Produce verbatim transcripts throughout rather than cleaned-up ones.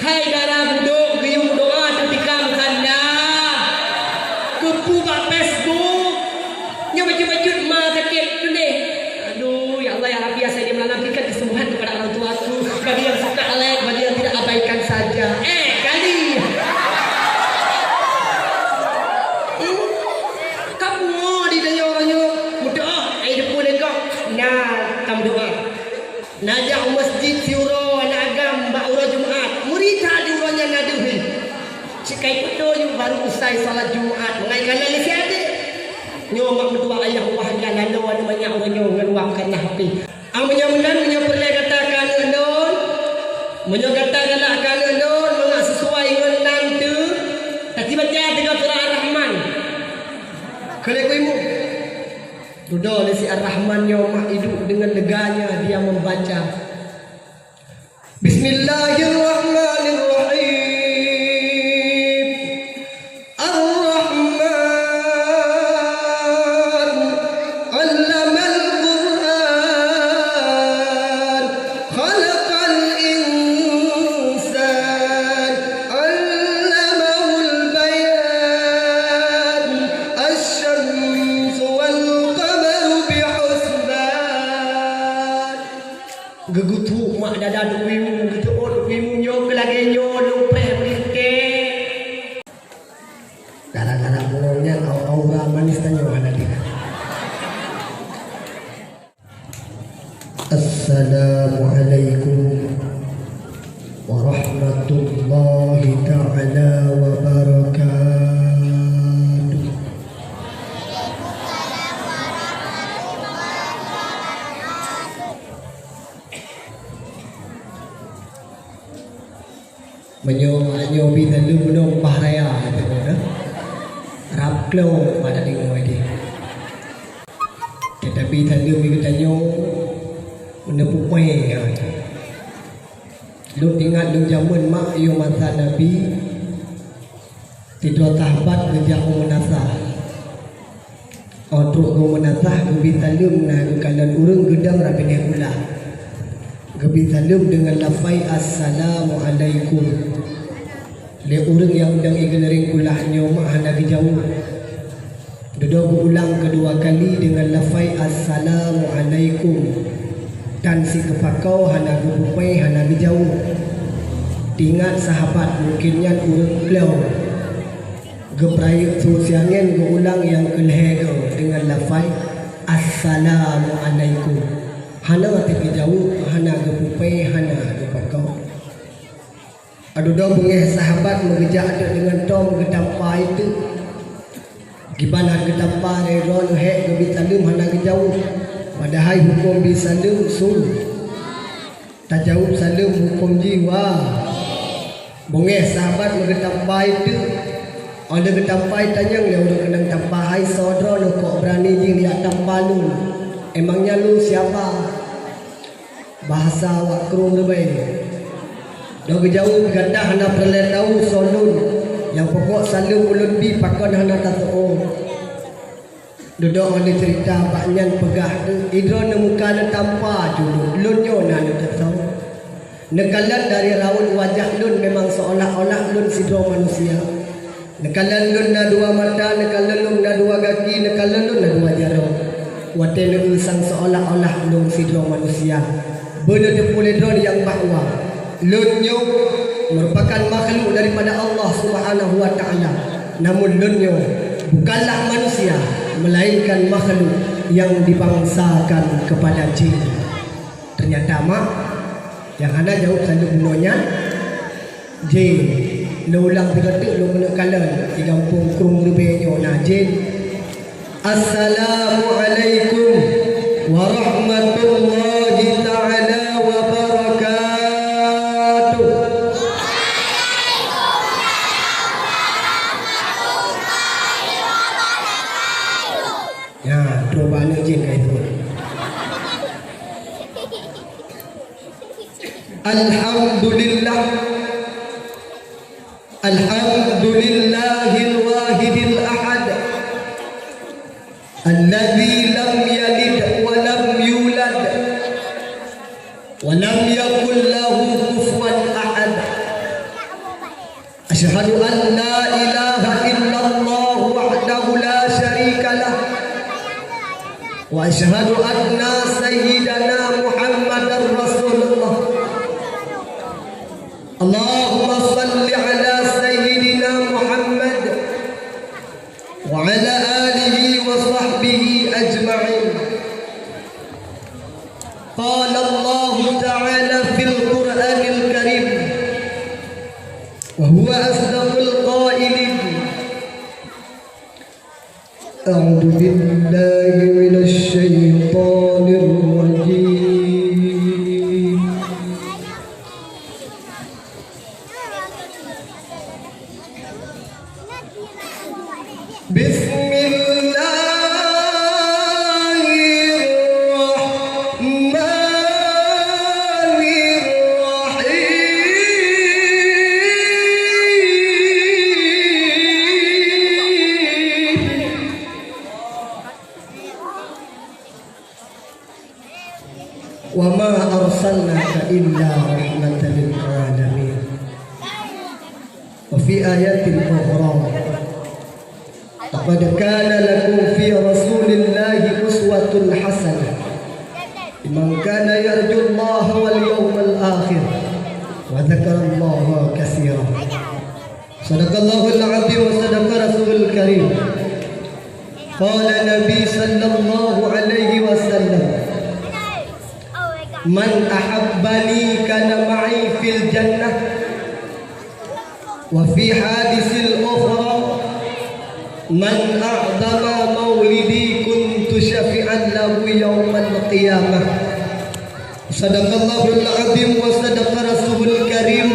Hai dara budok geuyue meudoa teutikam kanda. Keupeue bak Facebook? Nyoe bacut-bacut ma sakét teunéh. Aduh, ya Allah, ya Rabbi, ya Sayyidi Maulana, berikan kesembuhan kepada orang tuaku. Bagi yang suka like, bagi yang tidak, abaikan saja. Eh, kali. Hmm. Kamu di tanyoe-tanyoe. Meudoa, ai depan lengkap. Nah, kamu doa. Najak u masjid siuroe aneuk agam bak uroe Jumat. Meuri that di uroe nyan na deuh. Cit ka ipeutôi baru usai salat Jumat, mangat ikalon lé si adék. Nyoe mak meutuah ayah wah nyan lalu aneuk manyak uroe nyoe ngon wang kana hapé. Ah, meunyoe meunan, meunyoe peureulée gata keu aneuk lôn, meunyoe gata galak keu aneuk lôn, mangat sisuai ngon nan teu, tatibaca tiga surah Ar-Rahman. Keu lé ku imeum. Dudoe lé si Ar-Rahman nyoe mak iduek deungon leuganya dia membaca. Bismillahirrahmanirrahim. Ar-Rahman, 'allamal Qur'an, khalaqal insan, 'allamahul bayan, asy-syamsu wal qamaru bihusban. Geugutuk mak dada Teungku Imum, geuteuôt Teungku Imum nyoe keu lagée nyoe lôn preh bri sukée. Gara-gara bungong nyan au-, aura manis tanyoe hana tinggai. Assalamualaikum warahmatullahi taala wabarakatuh. Meunyoe, meunyoe bi saleuem meunyoe bah raya, kata dia, dah. Rab klo pada deungoe deh. Tetapi saleuem di geutanyoe, meunyoe pupée, ya. Lôn ingat lôn jameun mak yôh masa Nabi, sidroe sahabat geujak u meunasah. Óh trok geumeunasah geubi saleuem na geukalon ureuëng geudong rab binéh ulah. Geubi saleuem deungon lafai assalamualaikum. Lé ureuëng nyang dong igeuneuréng ulah nyoe mak hana geujaweueb. Dudoe geuulang keudua kali deungon lafai assalamualaikum. Dan si geupakoe hana geupupée hana geujaweueb. Teuingat sahabat mungken nyan ureuëng klo. Geupeurayeuk su siangén geuulang nyang keulhée goe deungon lafai assalamualaikum. Hana teugeujaweueb, hana geupupée, hana geupakoe. Adudoe beungéh sahabat meugeujak deuk deungon tom geutampa itu. Kiban han geutampa lé droe neuhek geubi saleuem hana geujaweueb. Padahai huköm bi saleuem su. Tajaweueb saleuem huköm jih wa. Beungéh sahabat meugeutampa itu. Óh lheueh geutampa tanyong lé ureuëng keunong tampa hai soe droe lôn kok beurani jih liak tampa lôn. Emangnya lôn siapa? Bahasa awak krueng leubeh. Dok geujaweueb gata hana peureulée tahu soe lôn. Nyang pokok saleuem ulôn bi pakon hana tateuôt. Dudoe lé ceurita bak nyan peugah, idroe neumuka neutampa julok lôn nyoe na neuteusoe. Neukalon dari raut wajah lôn memang seolah-olah lôn sidroe manusia. Neukalon lôn na dua mata, neukalon lôn na dua gaki, neukalon lôn na dua jaroe. Watée neueu sang seolah-olah lôn sidroe manusia. Beuneuteupeu lé droe nyang bahwa lôn nyoe merupakan makhluk daripada Allah Subhanahu wa Ta'ala. Namun lôn nyoe bukanlah manusia, melainkan makhluk yang dibangsakan kepada jin. Ternyata mak, nyang hana jaweueb saleuem bunoe nyan, jén. Lôn ulang sigoe teuk lôn keuneuk kalon, di gampông krueng leubeh nyoe na jén. Assalamualaikum warahmatullahi taala wabarakatuh. Ya, coba aneuk jén ka itu. Alhamdulillah. Alhamdulillahil wahidil ahad. Alladzi lam yalid wa lam yulad. Wa lam yakul lahu kufuwan ahad. أشهد أن لا إله إلا الله وحده لا شريك له، وأشهد أن سيدنا محمدا رسول الله. اللهم صل على سيدنا محمد وعلى آله وصحبه أجمعين. قال الله تعالى في القرآن الكريم، وهو أصدق القائلين: أعوذ بالله من الشيطان الرجيم. بسم الله الرحمن الرحيم. وما أرسلناك إلا رحمة للعالمين. وفي آية أخرى، لقد كان لكم في رسول الله أسوة حسنة لمن كان يرجو الله واليوم الآخر وذكر الله كثيرا. صدق الله العظيم وصدق رسول الكريم. قال النبي صلى الله عليه وسلم: من أحبني كان معي في الجنة. وفي حديث الأخرى: من أعظم مولدي كنت شفيعا له يوم القيامة. صدق الله العظيم وصدق رسوله الكريم.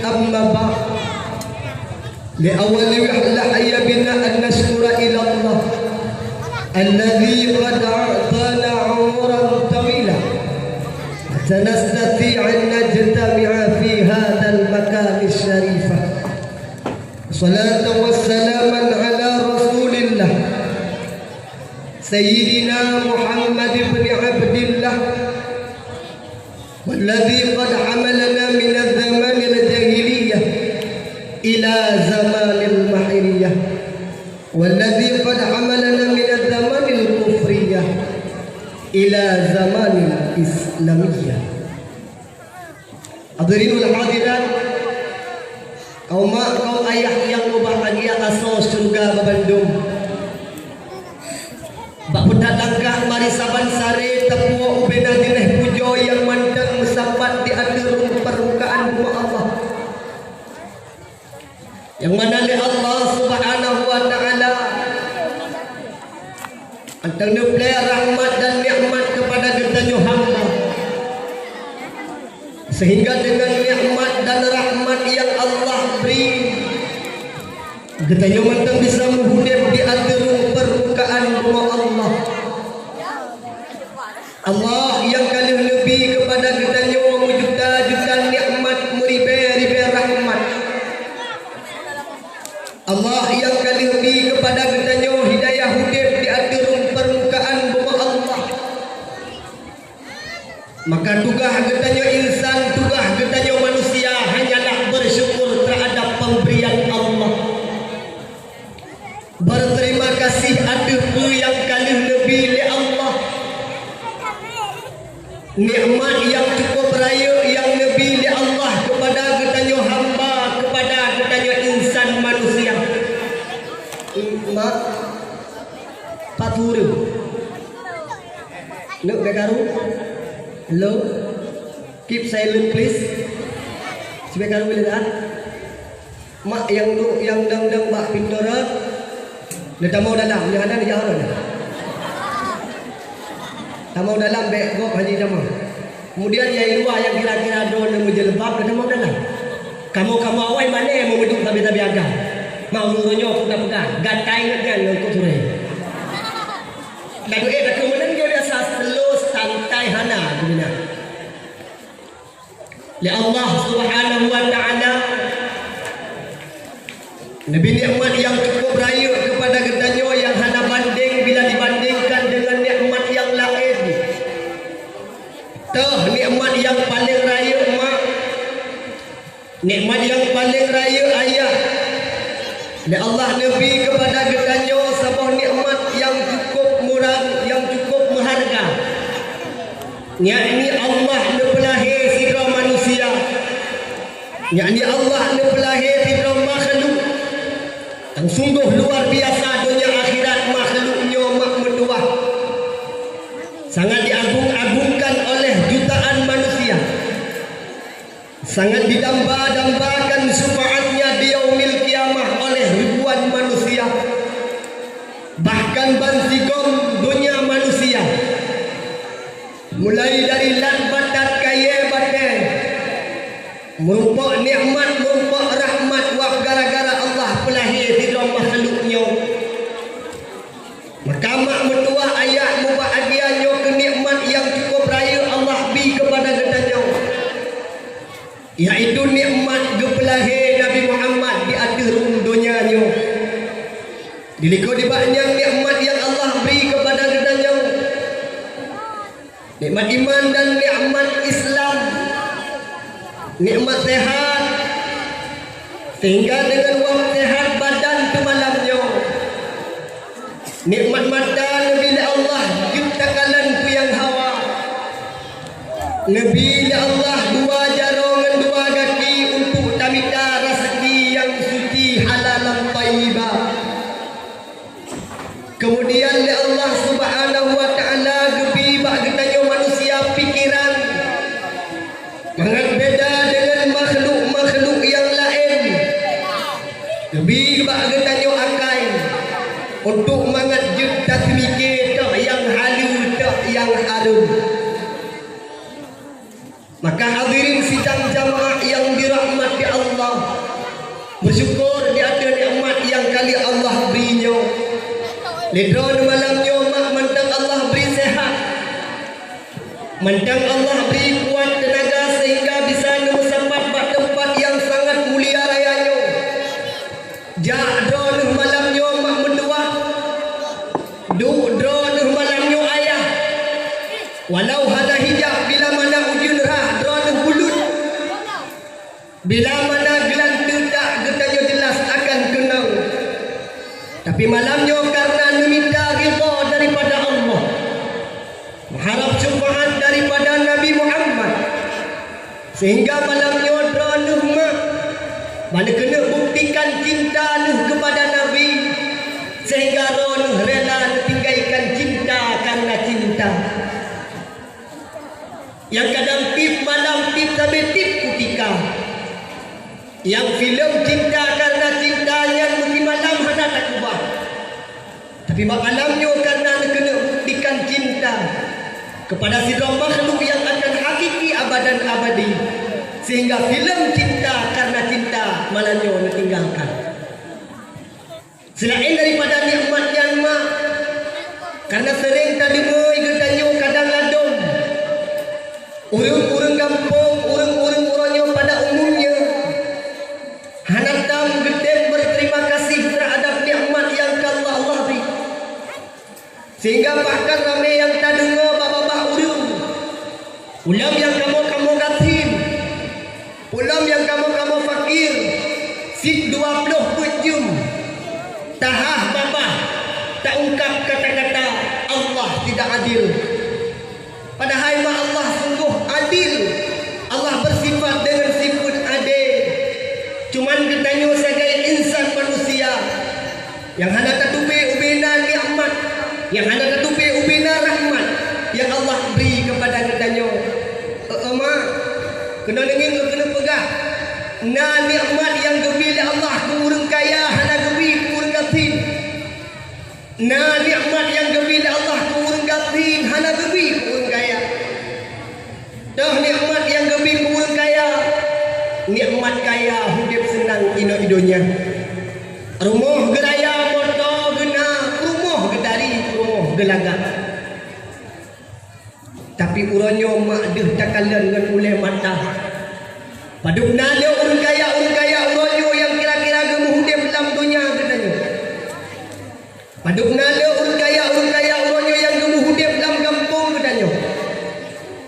أما بعد، لأول وهلة حيا بنا أن نشكر إلى الله الذي قد أعطانا عمرا طويلا حتى نستطيع أن نجتمع في هذا المكان الشريف. صلاة وسلاما على رسول الله سيدنا محمد بن عبد الله، والذي قد حملنا من الزمان الجاهلية إلى زمان المحرية، والذي قد حملنا من الزمان الكفرية إلى زمان الإسلامية. Hadirin wal hadirat, kaum mak, kaum ayah nyang mubahgia asoe syeuruga bandum. Bak peutat langkah mari saban sare tapuwoe ubena jeunèh pujoe nyang mantong meusambat di ateueh rhueng peurmukaan bumoe Allah. Nyang mana lé Allah Subhanahu wa Ta'ala akan neuplée rahmat dan nikmat keupada geutanyoe hamba, seuhingga deungon nikmat dan rahmat nyang Allah bri, geutanyoe mantong bisa meuhudép di ateueh rhueng peurmukaan bumoe Allah. Allah nyang ka lheueh neubi keupada geutanyoe meujuta-juta nikmat, meuribée-ribée rahmat. Allah nyang ka lheueh bi keupada geutanyoe hidayah udeb di ateueh rhueng peurmukaan bumoe Allah. Maka tugaih geutanyoe insan, tugaih geutanyoe manusia hanyalah beusyukur teuhadab peubrian Allah. Beuterima kasih ateueh peue nyang ka lheueh neubi lé Allah. Nikmat nyang cukup rayeuk nyang neubi lé Allah keupada geutanyoe hamba, keupada geutanyoe insan manusia. Mak, pat ureueng? Neuk bèk karu? Hello? Keep silent, please. Sibèk karu lé dah. Mak nyang duek nyang dang-dang bak pintoe rot, neutamong dalam, nyang hana neujak rot. Tamong dalam bèk gob hana jitamong. Kemudian nyang luwa nyang kira-kira droeneuh meujeulbab, neutamong dalam. Kamoe-kamoe awai malèe meumeuduek sabe-sabe agam. Mak ureueng nyoe peugah-peugah, gatai ngon nyan ngon kok turée. Lalu eh, takheun meunan geu biasa, slow, santai, hana geuh meunan. Lé Allah Subhanahu wa Ta'ala, neubi nikmat nyang cukup rayeuk keupada geutanyoe nyang hana bandeng bila dibandengkan deungon nikmat nyang laén. Toh nikmat nyang paleng rayeuk, mak. Nikmat nyang Paléng rayeuk ayah, lé Allah neubri keupada geutanyoe saboh nikmat nyang cukup murah, nyang cukup meuharga. Yakni Allah neupeulahé sidroe manusia. Yakni Allah neupeulahé sidroe makhluk. Nyang sunggoh luar biasa donya akhirat makhluk nyoe mak meutuwah. Sangat diagung-agungkan oleh jutaan manusia. Sangat didamba-dambakan syufaatnya di Yaumil Qiyamah oleh ribuan manusia, bahkan bansigom donya manusia, mulai dari lat batat kayée batée, meurumpok nikmat, meurumpok rahmat wab gara-gara Allah peulahé sidroe makhluk nyoe. Maka mak meutuwah ayah mubahgia nyoe keu nikmat nyang cukup rayeuk Allah bri keupada geutanyoe, yaitu nikmat geupeulahé Nabi Muhammad di ateueh rhueng donya nyoe. Dilikot nibak nyan nikmat nyang Allah bri keupada geutanyoe. Nikmat iman dan nikmat Islam, nikmat sehat, sehingga deungon wab sehat badan teumalam nyoe. Nikmat mata neubri lé Allah jeuet takalon peue nyang hawa. Neubri lé Allah dua jaroe ngon dua gaki untuk tamita raseuki nyang suci halalan thayyibah. Keumudian lé Allah Subhanahu wa Ta'ala geubri bak geutanyoe manusia pikeran, mangat beda deungon makhluk-makhluk nyang laén. Geubri bak geutanyoe akai untuk mangat jeuet taseumike toh nyang haleue, toh nyang hareuem. Maka hadirin sidang jamaah nyang dirahmati Allah, meusyukur di ateueh nikmat nyang ka lheueh Allah bri nyoe. Lé droeneuh malam nyoe mak mantong Allah bri sehat, mantong Allah bri kuat teunaga sehingga bisa neumeusapat bak teumpat nyang sangat mulia raya nyoe. Jak droeneuh malam nyoe mak meutuwah, duek droeneuh malam nyoe ayah. Walau hana hijab, bila mana ujeuen rhah droeneuh buleuen, bila mana geulanteue tak geutanyoe jeulaih akan keunong. Tapi malam nyoe kareuna neumita ridha daripada Allah, meuharab syufaat daripada Nabi Muhammad, sehingga malam nyoe droeneuh mak ban keuneuk buktikan cinta neuh keupada Nabi, sehingga droeneuh rela neutinggai cinta kareuna cinta. Nyang kadang tieb malam tieb sabe tieb kutika. Nyang filem cinta kareuna cinta nyan meusimalam hana takubah. Tapi bak malam nyoe kareuna neukeuneuk buktikan cinta keupada sidroe makhluk nyang akan hakiki abadan abadi, sehingga filem cinta kareuna cinta malam nyoe neutinggalkan. Seulaén daripada nikmat nyan mak, kareuna seuréng tadeungoe geutanyoe kadang ladôm, ureuëng-ureuëng gampông, ureuëng-ureuëng uroe nyoe pada umumnya hana tam geutem berterima kasih terhadap nikmat nyang ka Allah, Allah bri. Sehingga bahkan ramé nyang tadeungoe bak babah ureuëng, ulôn nyang kamoe-kamoe gasien, ulôn nyang kamoe-kamoe fakir, cit dua ploh peuet jeuem, tahah babah, taungkab kata-kata Allah tidak adil. Padahai ma Allah sunggoh adil. Allah bersifat dengan sifat adil. Cuman geutanyoe sagai insan manusia nyang hana tatupée ubena nikmat, nyang hana tatupée ubena rahmat nyang Allah bri keupada geutanyoe. Mak, keunoe deungon lôn keuneuk peugah, na nikmat nyang geubri lé Allah keu ureuëng kaya hana geubri keu ureuëng gasien. Na nikmat nyang geubri lé Allah keu ureuëng gasien hana geubri keu ureuëng kaya. Toh nikmat nyang geubri keu ureuëng kaya, nikmat kaya udeb seunang inoe i donya. Rumoh geuraya, moto geuna, peurumoh geutari, peurumoh geulagak. Tapi uroe nyoe mak deuh takalon ngon ulée mata. Padub na lé ureuëng kaya-ureuëng kaya uroe nyoe nyang kira-kira geumeuudeb lam donya geutanyoe. Padub na lé ureuëng kaya-ureuëng kaya uroe nyoe nyang geumeuudeb lam gampông geutanyoe.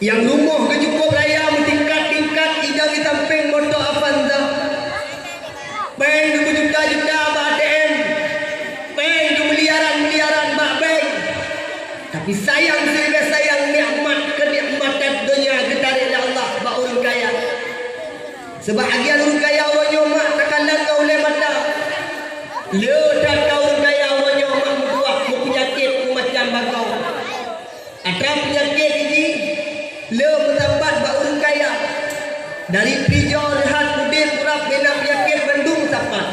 Nyang rumoh geucukôb raya meutingkat-tingkat, idang di sampéng moto Avanza. Sayang siribèe sayang nikmat keunikmatan donya geutarek lé Allah bak ureueng kaya. Seubahagian ureueng kaya uroe nyoe mak takalon ngon ulèe mata. Le that ka ureueng kaya uroe nyoe mak meutuwah meupeunyakét meumacam bagoe. Atra peunyakét jih le meusapat bak ureueng kaya. Dari pijoh reuhat udép urap bena peunyakét bandum sapat.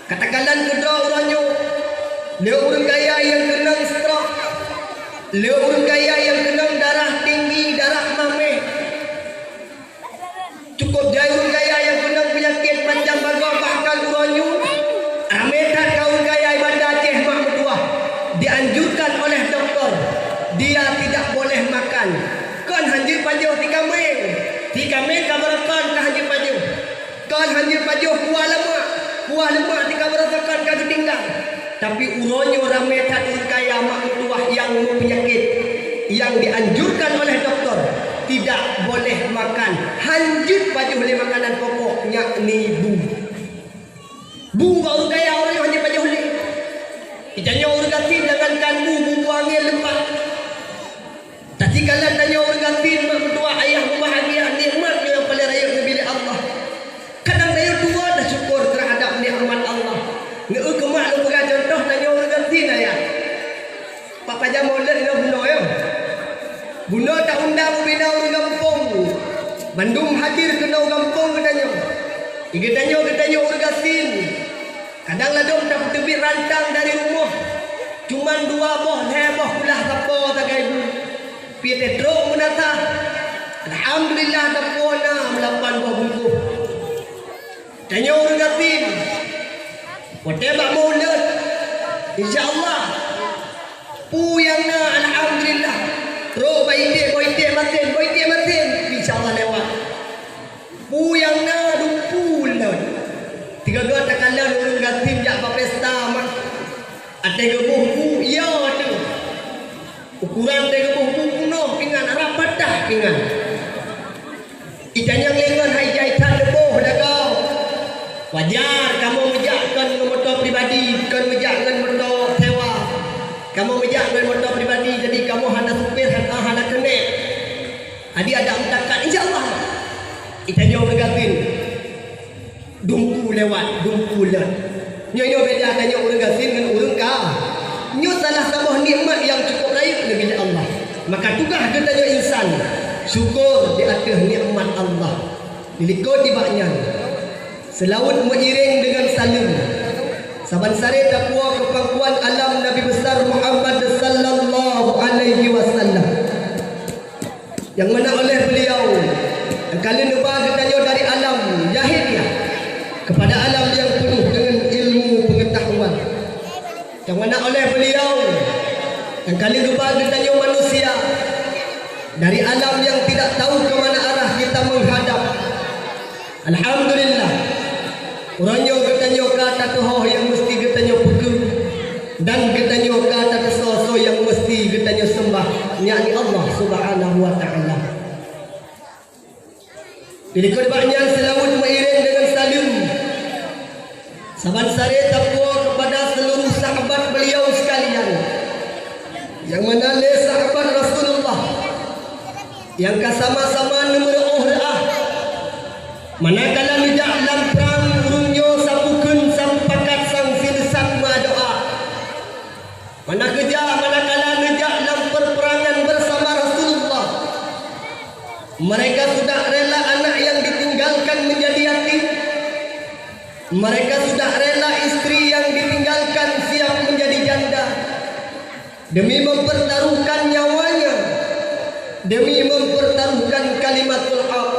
Katakanlah keudroe uroe nyoe, le ureueng kaya nyang keunong stroke, le ureueng kaya nyang keunong darah tinggi, darah maméh. Cukup jai ureueng kaya nyang keunong peunyakét macam bagoe, bahkan uroe nyoe ramé that ka ureueng kaya i Banda Aceh mak meutuwah dianjurkan oleh doktor dia tidak boleh makan. Kon hanjeuet pajoh tikamé, tikamé ka beurokon ka hanjeuet pajoh. Kon hanjeuet pajoh kuah lemak, kuah lemak di kabeureusakan ka geutinggai. Tapi uroe nyoe ramé that ureueng kaya mak meutuwah nyang meupeunyakét, nyang dianjurkan oleh doktor tidak boleh makan, hanjeuet pajoh lé makanan pokok, yakni bu. Bu bak ureueng kaya uroe nyoe hanjeuet pajoh lé. Geutanyoe ureueng gasien jangankan bu, bu-bu angén leupah. Takalon tanyoe ureueng gasien mak meutuwah ayah mubahgia nikmat nyoe nyang paleng rayeuk neubi lé Allah. Kadang tanyoe tuwoe tasyukur teuhadap nikmat Allah. Neu-eu keumak lôn peugah cuntoh tanyoe ureueng gasien ayah. Bak pajan Maulid nyoe bunoe nyoe. Bunoe taundang ubena ureueng gampông. Bandum hadir keunoe gampông geutanyoe. Geutanyoe, geutanyoe ureueng gasien. Kadang ladôm tapeuteubiet rantang dari rumoh, cuman dua boh, lhèe boh kulah sapo sagai bu. Pih teutrok meunasah. Alhamdulillah, sapo na meulapan boh bungkôh. Tanyoe ureueng gasien, watèe bak Maulid, insya Allah, peue nyang na, alhamdulillah. Trok bak iték, bak iték masin, bak iték masin, insya Allah lewat. Peue nyang na dumpeue lôn. Tiga-dua takalon ureueng gasien jak bak pesta mak. Até geuboh bu, iya tu. Ukuran até geuboh bu peunoh pingan, rab patah pingan. Itanyong lé ngon hai jai that leuboh lagoe. Wajar kamoe meujak kon ngon moto pribadi, kon meujak ngon moto sewa. Kamoe meujak ngon moto pribadi, jadi kamoe hana supir, hana, hana keuneuk. Adi adak meutakak, insya Allah. Itanyoe ureueng gasien, dumpeue lewat, dumpeue lheueh. Nyoe, nyoe beda tanyoe ureueng gasien ngon ureueng ka. Nyoe salah saboh nikmat nyang cukup rayeuk neubi lé Allah. Maka tugaih geutanyoe insan, syukur di ateueh nikmat Allah. Dilikot nibak nyan, seulaweuet meuiréng deungon saleuem. Saban saré tapuwoe keu pangkuan alam Nabi Besar Muhammad sallallahu alaihi wasallam. Nyang mana oleh beliau nyang ka lheueh neuba geutanyoe dari alam jahiliyah keupada alam nyang peunuh deungon ilmu peungeutahuan. Nyang mana oleh beliau nyang ka lheueh geuba geutanyoe manusia dari alam nyang tidak tahu ke mana arah kita menghadap. Alhamdulillah, uroe nyoe geutanyoe ka tateuhoh nyang meusti geutanyoe peukeuh, dan geutanyoe ka tateusoe soe nyang meusti geutanyoe seumbah, yakni Allah Subhanahu wa Ta'ala. Dilikot bak nyan seulaweuet meuiréng deungon saleuem. Saban saré tapuwoe keupada seuluruh sahabat beliau sekalian, nyang mana lé sahabat Rasulullah nyang ka sama-sama neumeuruôh reuah. Manakala neujak lam prang, ureuëng nyoe sapeue kheun, sapeue pakat, sang sineusat meudoá. Manakala, manakala neujak lam peupeurangan bersama Rasulullah, mereka sudah rela anak yang ditinggalkan menjadi yatim. Mereka sudah rela istri yang ditinggalkan siap menjadi janda demi mempertaruhkan nyawanya, demi mempertaruhkan kalimatul haq,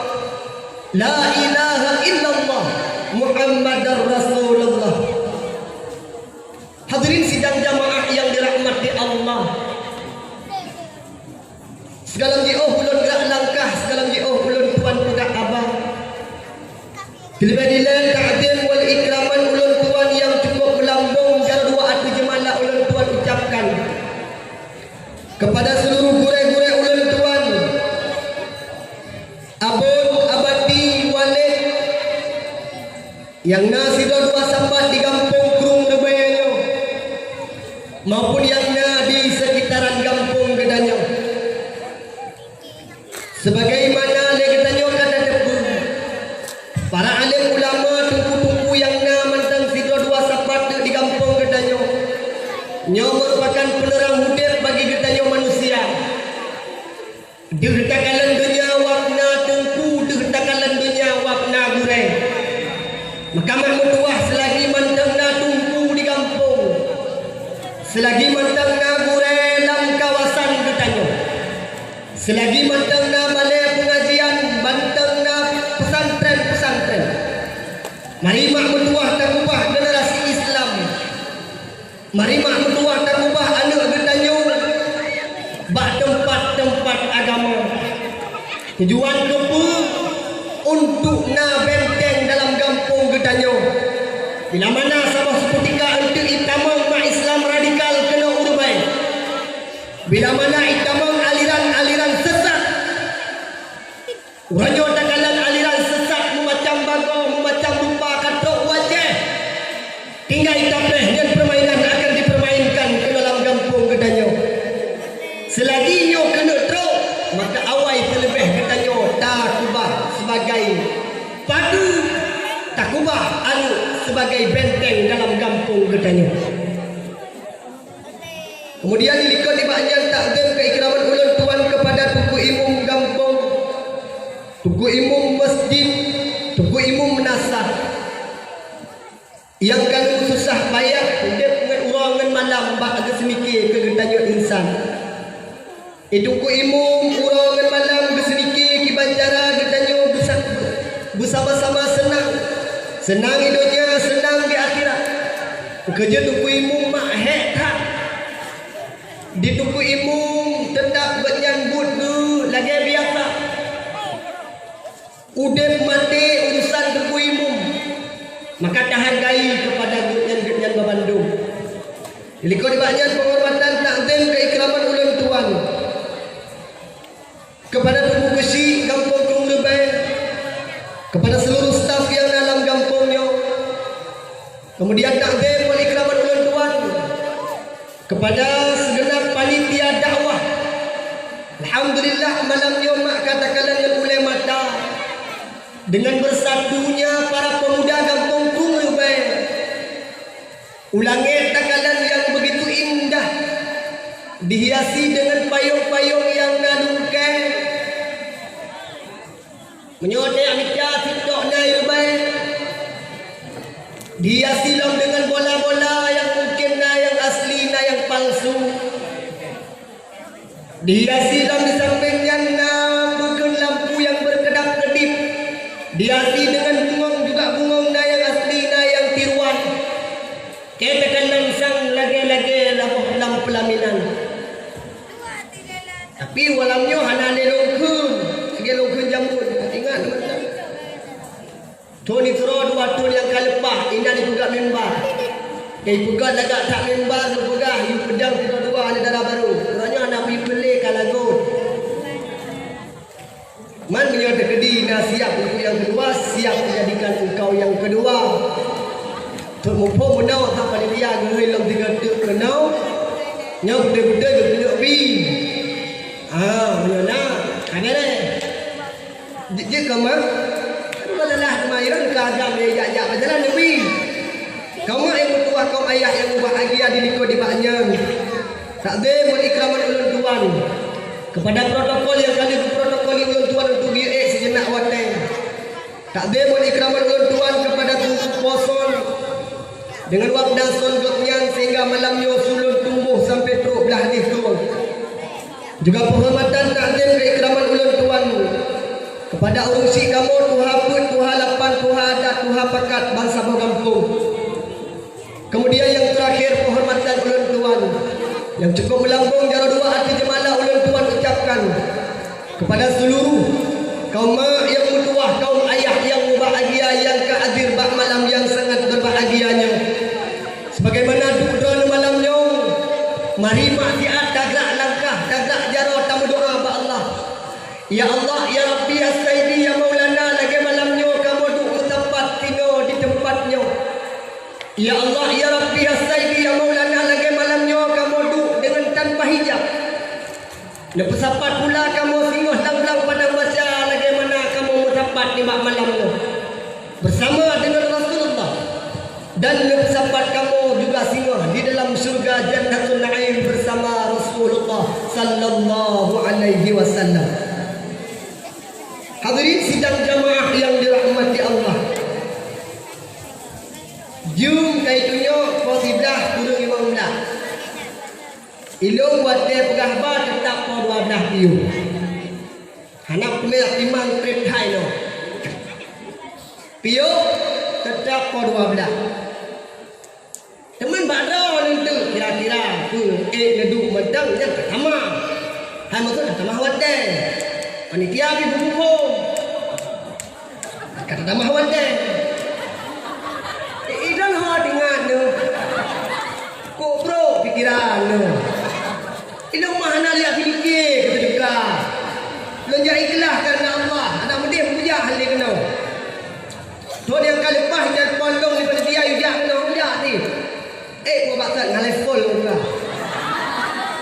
la ilaha illallah Muhammadar Rasulullah. Hadirin sidang jamaah yang dirahmati Allah. Sigohlom jiôh ulôn gerak langkah, sigohlom jiôh ulôn tuan peugah haba. Leubeh dilée takzim wal ikraman ulôn tuan nyang cukup meulambong, dan dua ateueh jeumala ulôn tuan ucapkan kepada seluruh gurée-gurée ulôn tuan, abon, abati, waled, nyang na sidroe dua sapat di gampông Krueng Reubaie nyoe, maupun nyang na di seukitaran gampông Maka mak meutuah, seulagi mantong na teungku di gampông, seulagi mantong na gurée lam kawasan geutanyoe, seulagi mantong na balée peungajian, mantong na pesantren-pesantren, mari mak meutuah takeubah generasi Islam. Mari mak meutuah takeubah aneuëk geutanyoe bak teumpat-teumpat agama. Tujuan keupeue? Untuk na benteng dalam gampông geutanyoe. Bila mana saboh seukutika eunteuk itamong mak Islam radikal keunoe u Reubaeng, bila mana itamong aliran-aliran sesat, uroe nyoe takalon aliran sesat meumacam bagoe, meumacam rupa ka trok u Aceh. Tinggai tapreh nyan permainan akan dipermainkan keunoe lam gampông geutanyoe. Seulagi nyoe keuneuk trok, maka awai teuleubeh geutanyoe takeubah sibagai padu, takeubah aneuëk sibagai benteng dalam gampông geutanyoe. Keumudian dilikot nibak nyan takzim keuikraman ulôn tuan keupada Teungku Imum gampông, Teungku Imum masjid, Teungku Imum meunasah. Nyang ka lheueh susah payah udeb ngon uroe ngon malam bak geuseumike keu geutanyoe insan. Teungku Imum uroe ngon malam geuseumike kiban cara geutanyoe beusa-, beusama-sama seunang. Seunang di donya, seunang di akhirat. Keujeuet Teungku Imum mak hék that. Di Teungku Imum teutap gobnyan buet geuh lagée biasa. Udeb maté urusan Teungku Imum, maka tahargai keupada gobnyan-gobnyan babandum. Dilikot nibak nyan peunghormatan takzim keuikraman ulôn tuan keupada Teungku Keuchik gampông Krueng Reubaeng, keupada seuluruh staf nyang na lam gampông nyoe. Keumudian takzim ngon ikraman ulôn tuan keupada sigeunab panitia dakwah. Alhamdulillah, malam nyoe mak ka takalon ngon ulée mata deungon beusatunya para peumuda gampông Krueng Reubaeng. U langét takalon nyang beugitu indah, dihiasi deungon payong-payong nyang na lungkée. Meunyoe teumica sitok na i Reubaeng, dihiasi lom deungon bola-bola nyang mungken na nyang asli, na nyang palsu. Dihiasi lom di sampéng nyan na beukeuen lampu nyang beukeudap-keudip. Dihiasi deungon bungong, juga bungong na nyang asli, na nyang tiruan. Keu takalon sang lagée-lagée laboh lam peulaminan. Tapi malam nyoe hana lé lôn kheun, lagée lôn kheun jameun. Ingat mantong. Thon sidroe dua thon nyang ka leupah, inan ipeugah mimbar. Ipeugah lagak that mimbar, meupeugah, "Yue peudong sidroe dua aneuk dara barô." Uroe nyoe hana pih peulé ka lagot. Man meunyoe teukeudi na siap untuk nyang keudua, siap menjadikan engkau nyang keudua. Teuk muphom meunoe, sang panitia geuhôi lom tiga teuk keunoe. Nyoe beutôi-beutôi geukeuneuk bi. Ah, meunyoe na, ka beureh. Jeuet, jeuet keu mak. Aduh, lelah keumayoran keu agam, ya, jak, jak, bajalan neubi. Kaum mak nyang meutuwah, kaum ayah nyang mubahgia dilikot nibak nyan. Takzim wal ikraman ulôn tuan keupada protokol nyang ka lheueh geuprotokoli ulôn tuan untuk geuyue ék sijeunap watée. Takzim wal ikraman ulôn tuan keupada Teungku Po Son deungon Wak Dason gobnyan sehingga malam nyoe su lôn tumboh sampoe trok blah deh krueng. Juga penghormatan, takzim keu ikraman ulôn tuan keupada ureuëng syik kamoe, tuha peuet, tuha lapan, tuha adat, tuha pakat bansaboh gampông. Keumudian nyang teurakhir, penghormatan ulôn tuan nyang cukôp meulambông jaroe dua ateueh jeumala ulôn tuan ucapkan keupada seuluruh kaum mak nyang meutuwah, kaum ayah nyang mubahgia nyang ka hadir bak malam nyang sangat beubahgia nyoe. Sebagaimana duek droeneuh malam nyoe, mari mak siat tagrak langkah, tagrak jaroe tameudoá bak Allah. Ya Allah, ya Rabbi, ya Sayyidi, ya Maulana, lagée malam nyoe kamoe duek meusapat sinoe di teumpat nyoe. Ya Allah, ya Rabbi, ya Sayyidi, ya Maulana, lagée malam nyoe kamoe duek deungon tanpa hijab. Neupeusapat pula kamoe singoh lam blang padang mahsyar lagée mana kamoe meusapat nibak malam nyoe beusama deungon Rasulullah, dan neupeusapat kamoe juga singoh di dalam syeuruga Jannatun Naim beusama Rasulullah sallallahu alaihi wasallam. Hadirin sidang jamaah nyang dirahmati Allah. Jeuem ka itunyok poh siblaih kureueng limong blah. Ilôn watée peugah haba teutab poh dua blah piôh. Hana peureulée timang treb hai nyoe. Piôh teutab poh dua blah. Teuma bak droeneuh teuk kira-kira peue ék neuduek mantong nyang ka tamah. Hai maksud ka tamah watée. Panitia pih beubuphom. Ka tamah watée. Eh, idong ho teuingat neuh. Kok brok pikeran neuh. Ilôn mah hana liak pike keu seudeukah. Lôn jak ikhlaih kareuna Allah, hana meudeh meubujak hal lé keunoe. Thon nyang ka leupah telepon lôn di panitia, yue jak keunoe, jak cit. Eh, buat bakat ngalai phon lôn ka.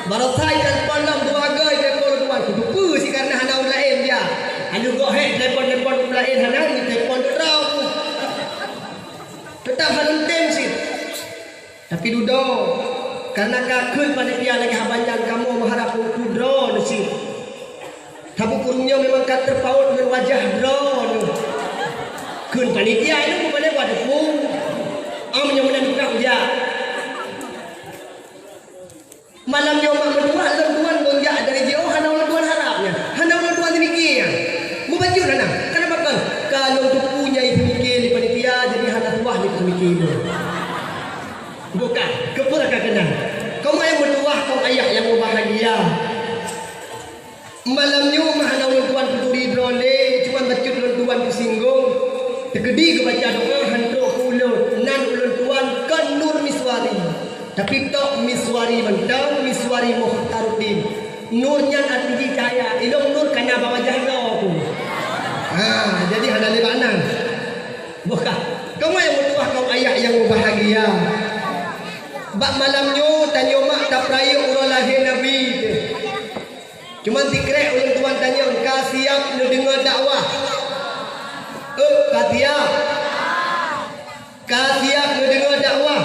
Baroesa telepon lôn dua goe, telepon lôn tuan. Kuteupeu sit kareuna hana ureueng laén jak. Hana goh hék telepon-telepon ureueng laén, hana ni telepon droe. Teutap hana tem sit. Tapi dudoe, kareuna ka kheun panitia lagée haba nyan, kamoe meuharab keu droeneuh cit. Saboh ureueng nyoe memang ka teupaôt ngon wajah droeneuh. Kheun panitia nyoe meubandéng watée phon. Am nyoe meunan tukang jak. Malam nyoe mak meutuah lôn tuan lôn jak dari jiôh hana lôn tuan harab nyan. Hana lôn tuan seumiké nyan. Mubacut hana. Kenapa kan? Ka lôn teupeu nyang seumiké lé panitia, jadi hana tuah lé seumiké lôn. Bukan, keupeue ka keunan. Kamoe nyang meutuwah, kaum ayah nyang mubahgia. Malam nyoe mah hana ulôn tuan peuduri droe lé, cuma bacut ulôn tuan teusinggong. Teukeudi geubaca doa han trok keu ulôn, nan ulôn tuan kon Nur Miswari. Tapi tok Miswari mantong, Miswari Mukhtaruddin. Nur nyan arti jih cahya, ilôn nur kana bak wajah droe ku. Ha, jadi hana lé bak nan. Boh ka. Kamoe nyang meutuwah, kaum ayah nyang mubahgia. Bak malam nyoe tanyoe mak tapeurayeuk uroe lahé Nabi teuh. Cuma sikrek ulôn tuan tanyong, ka siap neudeungoe dakwah? Ôk, ka siap. Ka siap neudeungoe dakwah?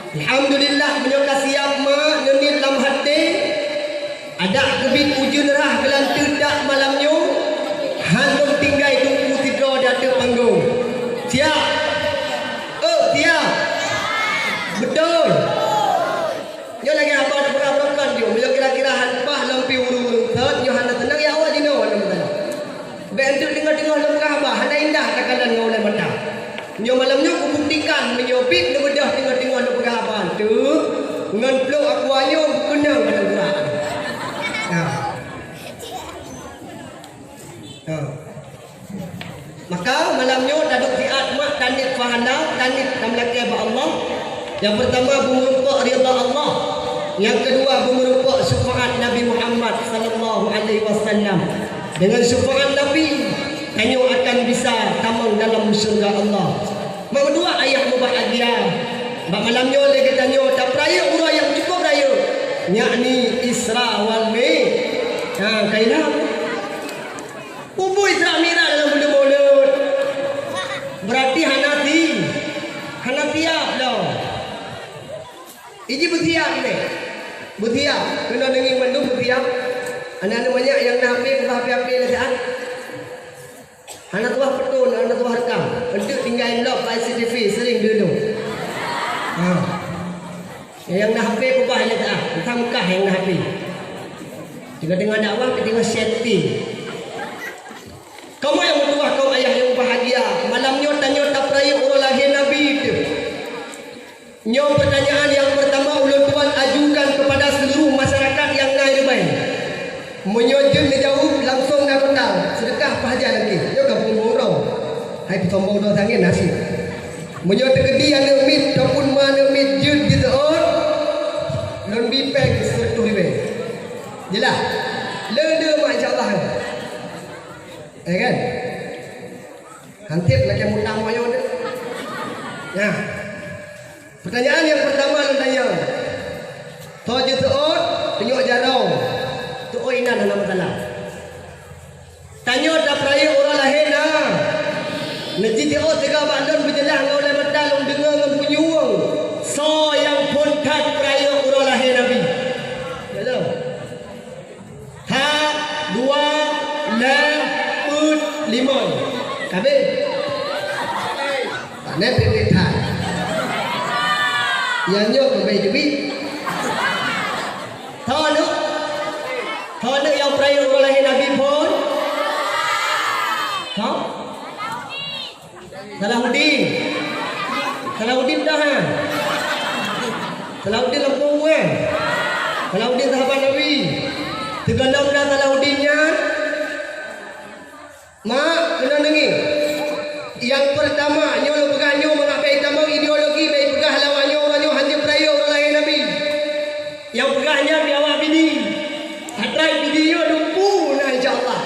Alhamdulillah, meunyoe ka siap mak, neuniet lam até, adak keubiet ujeuen rhah geulanteue dak malam nyoe, han lôn tinggai teungku sidroe di ateueh panggong. Siap? Ôk, siap? Beutôi? Nyoe lagée haba teupeugah barokon jih, meunyoe kira-kira han paih lom pih ureueng-ureueng sot, nyoe hana seunang, ya Allah, jinoe hana meusalah. Bék enteuk teungoh-teungoh lôn peugah haba, hana indah takalon ngon ulée mata. Nyoe malam nyoe kubuktikan, meunyoe biet neubeudôh teungoh-teungoh lôn peugah haba, enteuk ngon plôk aqua nyoe beukeunong bak Al-Quran. Nah. Ha. Maka malam nyoe taduek siat mak taniet pahala, taniet tameulakée bak Allah. Nyang peurtama beumeurumpok ridha Allah. Nyang keudua beumeurumpok syafaat Nabi Muhammad sallallahu alaihi wasallam. Deungon syafaat Nabi, tanyoe akan bisa tamong dalam syeuruga Allah. Mak meutuwah ayah mubahgia. Bak malam nyoe lé geutanyoe tapeurayeuk uroe nyang cukup rayeuk, yakni Isra wal Mi-, ha, ka ilham. Peue Isra Mi'raj dalam buleuen Maulud? Berarti hana si-, hana siap lom. Iji beusiap lé. Beusiap. Keunoe deungoe mandum beusiap. Aneuk-aneuk manyak nyang na H P, peugah H P-H P lé siat. Hana tuah peuton, hana tuah rekam. Enteuk tinggai lop bak C C T V, sering dulu. Ha. Nyang na H P peugah lé siat. Entah meukah nyang na H P. Teungoh-teungoh dakwah, teungoh setting. Kamoe nyang meutuwah, kaum ayah nyang mubahgia, malam nyoe tanyoe tapeurayeuk uroe lahé Nabi teuh. Nyoe peurtanyaan nyang peurtama ulôn tuan ajukan keupada seuluruh masyarakat nyang na i reubai. Meunyoe jeuet neujaweueb, langsong na kota, seudeukah paih hana lagée. Nyoe ka peusombong droe. Hai peusombong droe sangat nasib. Meunyoe teukeudi aneuk miet ataupun ma aneuk miet jeuet jiseuôt, lôn bi péng sireutôh ribée. Jeulaih? Le-le mak, insya Allah. Ya kan? Hansip lakée mutang moyo tu. Nah. Peurtanyaan nyang peurtama lôn tanyong. Soe jiseuôt, tunyok jaroe. Teuôt inan hana masalah. Tanyoe tapeurayeuk uroe lahé na. Neujiteuôt sigoe bak lôn beujeulaih ngon ulée mata lôn deungoe ngon punyueng. Soe nyang phon that peurayeuk uroe lahé Nabi? Ya, lôn. That, dua, lhée, peuet, limong. Ka habéh. Nyan teubiet that. Nyang nyoe keubiet-keubiet. Tho aneuk? Tho aneuk nyang peurayeuk uroe lahé Nabi phon? Tho? Salahuddin. Salahuddin dah, ha? Salahuddin lam kubu, eh? Salahuddin sahabat Nabi. Sigohlom na Salahuddin nyan, mak, keunoe deungoe. Nyang peurtama, nyoe lôn peugah nyoe mangat bèk itamong ideologi, bèk ipeugah lawak nyoe, uroe nyoe hana peurayeuk uroe lahé Nabi. Nyang peugah nyan di awak Pidie. Atra Pidie nyoe lumpu na, insya Allah.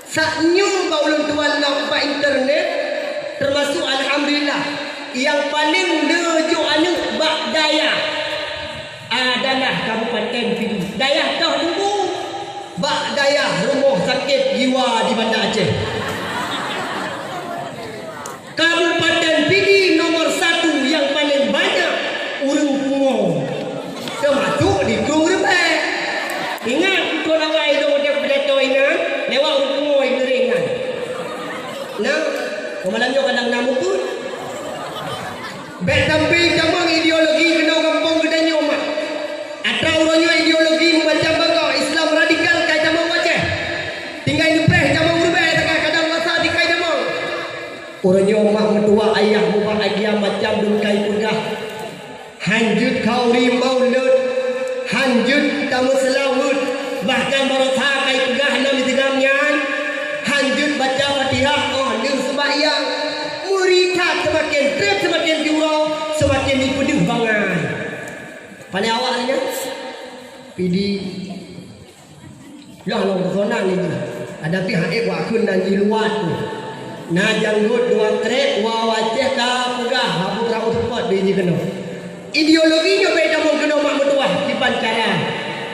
Saat nyoe bak ulôn tuan lam bak internet, teumasuk alhamdulillah, nyang paleng le jok aneuk bak dayah. Adalah Kabupaten Pidie. Dayah toh dulu bak dayah rumoh sakét jiwa di Banda Aceh. Kabupaten Pidie nomor satu nyang paleng banyak ureueng pungo, teumasuk di Krueng Reumbée. Ingat, beutôi awai lôn udeb pidato ingat, lewat ureueng pungo nyang geuring nyan. Nah, malam nyoe kadang na mukeue. Bèk sampai tamong ideologi keunoe gampông geutanyoe mak. Atra uroe nyoe ideologi meumacam bagoe, Islam radikal kai tamong u Aceh. Tinggai neupreh tamong u Reumbée, teuka kadang masa di kai tamong. Uroe nyoe mak meutuwah ayah mubahgia macam dum kai peugah. Han jeuet khauri maulud, han jeuet tameuseulaweuet, bahkan baroesa kai peugah lam Instagram nyan, han jeuet baca Fatihah óh lheueh seumbahyang. Meuri that seumaken treb, seumaken jiuroe, seumaken jipeudeuh bangai. Pane awak nyan? Pidie. Yoh lôn keusonan lé jih. Ada pih hana ék wak kheun nan jih luwat tu. Na janggôt dua krek, wa wacéh ka peugah, haba beurangôt seupôt di jih keunoe. Ideologi nyoe bèk tamong keunoe mak meutuwah, kiban cara.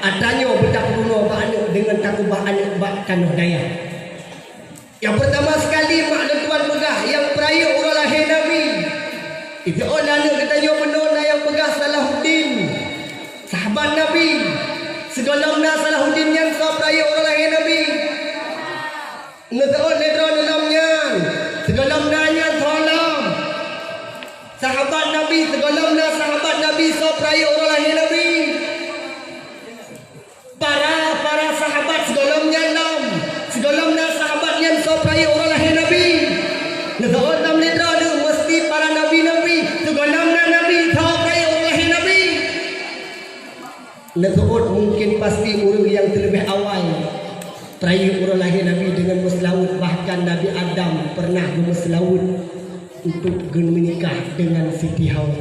Atra nyoe beutapeurunoe bak aneuk deungon takeubah aneuk bak tanoh dayah. Nyang peurtama sekali mak lôn tuan peugah nyang peurayeuk uroe lahé Nabi. Itu ôn aneuk geutanyoe bunoe na nyang peugah Salahuddin. Sahabat Nabi, sigohlom na Salahuddin nyan soe peurayeuk uroe lahé Nabi? Neuseuôt lé droeneuh lom nyan, sigohlom na nyan soe lom? Sahabat Nabi, sigohlom na sahabat Nabi soe peurayeuk uroe lahé Nabi? Para, para sahabat sigohlom nyan lom, sigohlom na sahabat nyan soe peurayeuk uroe lahé Nabi? Neuseuôt lom lé droeneuh, meuseuti para nabi-nabi, sigohlom na nabi soe peurayeuk uroe lahé Nabi? Neuseuôt mungken pasti ureueng nyang teuleubeh awai peurayeuk uroe lahé Nabi deungon meuseulaweuet, bahkan Nabi Adam peureunah geumeuseulaweuet untuk geumeunikah deungon Siti Hawa.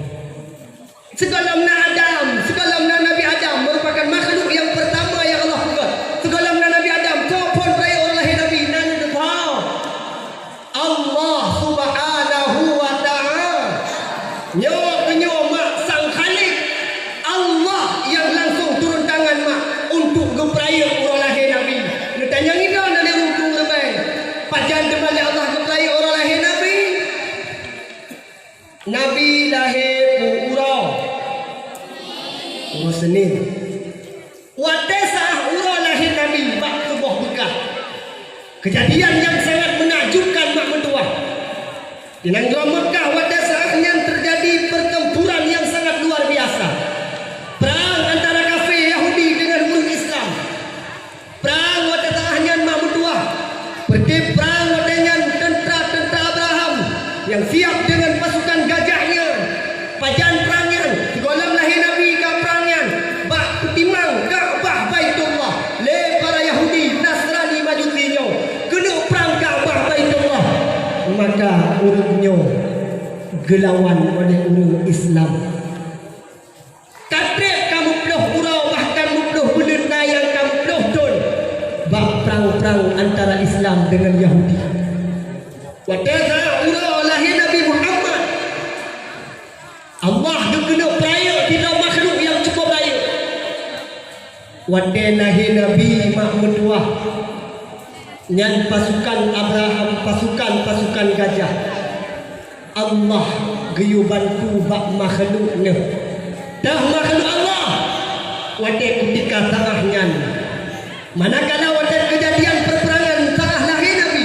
Sigohlom na Adam, sigohlom na Nabi Adam meurupakan makhluk nyang peurtama nyang Allah peugöt. Sigohlom na Nabi Adam, soe phon peurayeuk uroe lahé Nabi? Na neuteupeue? Allah Subhanahu wa Ta'ala. Nyoe keuh nyoe mak sang Khaliq, Allah nyang langsung turun tangan mak untuk geupeurayeuk uroe lahé Nabi. Neutanyong inoe na lé ureueng Krueng Reumbée, pajan teuma lé Allah geupeurayeuk uroe lahé Nabi? Nabi lahé peue uroe? Uroe Senin. Watée saát uroe lahé Nabi bak tuboh Meukah, keujadian nyang sangat meunakjubkan mak meutuwah. Di nanggroe Meukah watée saát nyan teujadi peutempuran nyang sangat luar biasa. Prang antara kafé Yahudi deungon ureueng Islam. Prang watée saát nyan mak meutuwah. Peureuté prang watée nyan teuntra-teuntra Abraham nyang siab deungon pasukan gajah nyan. Pajan prang nyan? Sigohlom lahé Nabi ka prang nyan bak peutimang Ka'bah Baitullah lé para Yahudi, Nasrani, Majusi nyoe keuneuk prang Ka'bah Baitullah. Maka ureueng nyoe geulawan oleh ureueng Islam. Ka treb ka meuploh uroe, bahkan meuploh buleuen, na nyang ka meuploh thon bak prang-prang antara Islam deungon Yahudi. Watée saát uroe lahé Nabi Muhammad, Allah geukeuneuk peurayeuk sidroe makhluk nyang cukup rayeuk. Watée lahé Nabi mak meutuwah, nyan pasukan Abraham, pasukan-pasukan gajah. Allah geuyue bantu bak makhluk nyoe. Teuh makhluk Allah, watée kutika saát nyan, manakala watée keujadian peupeurangan saát lahé Nabi,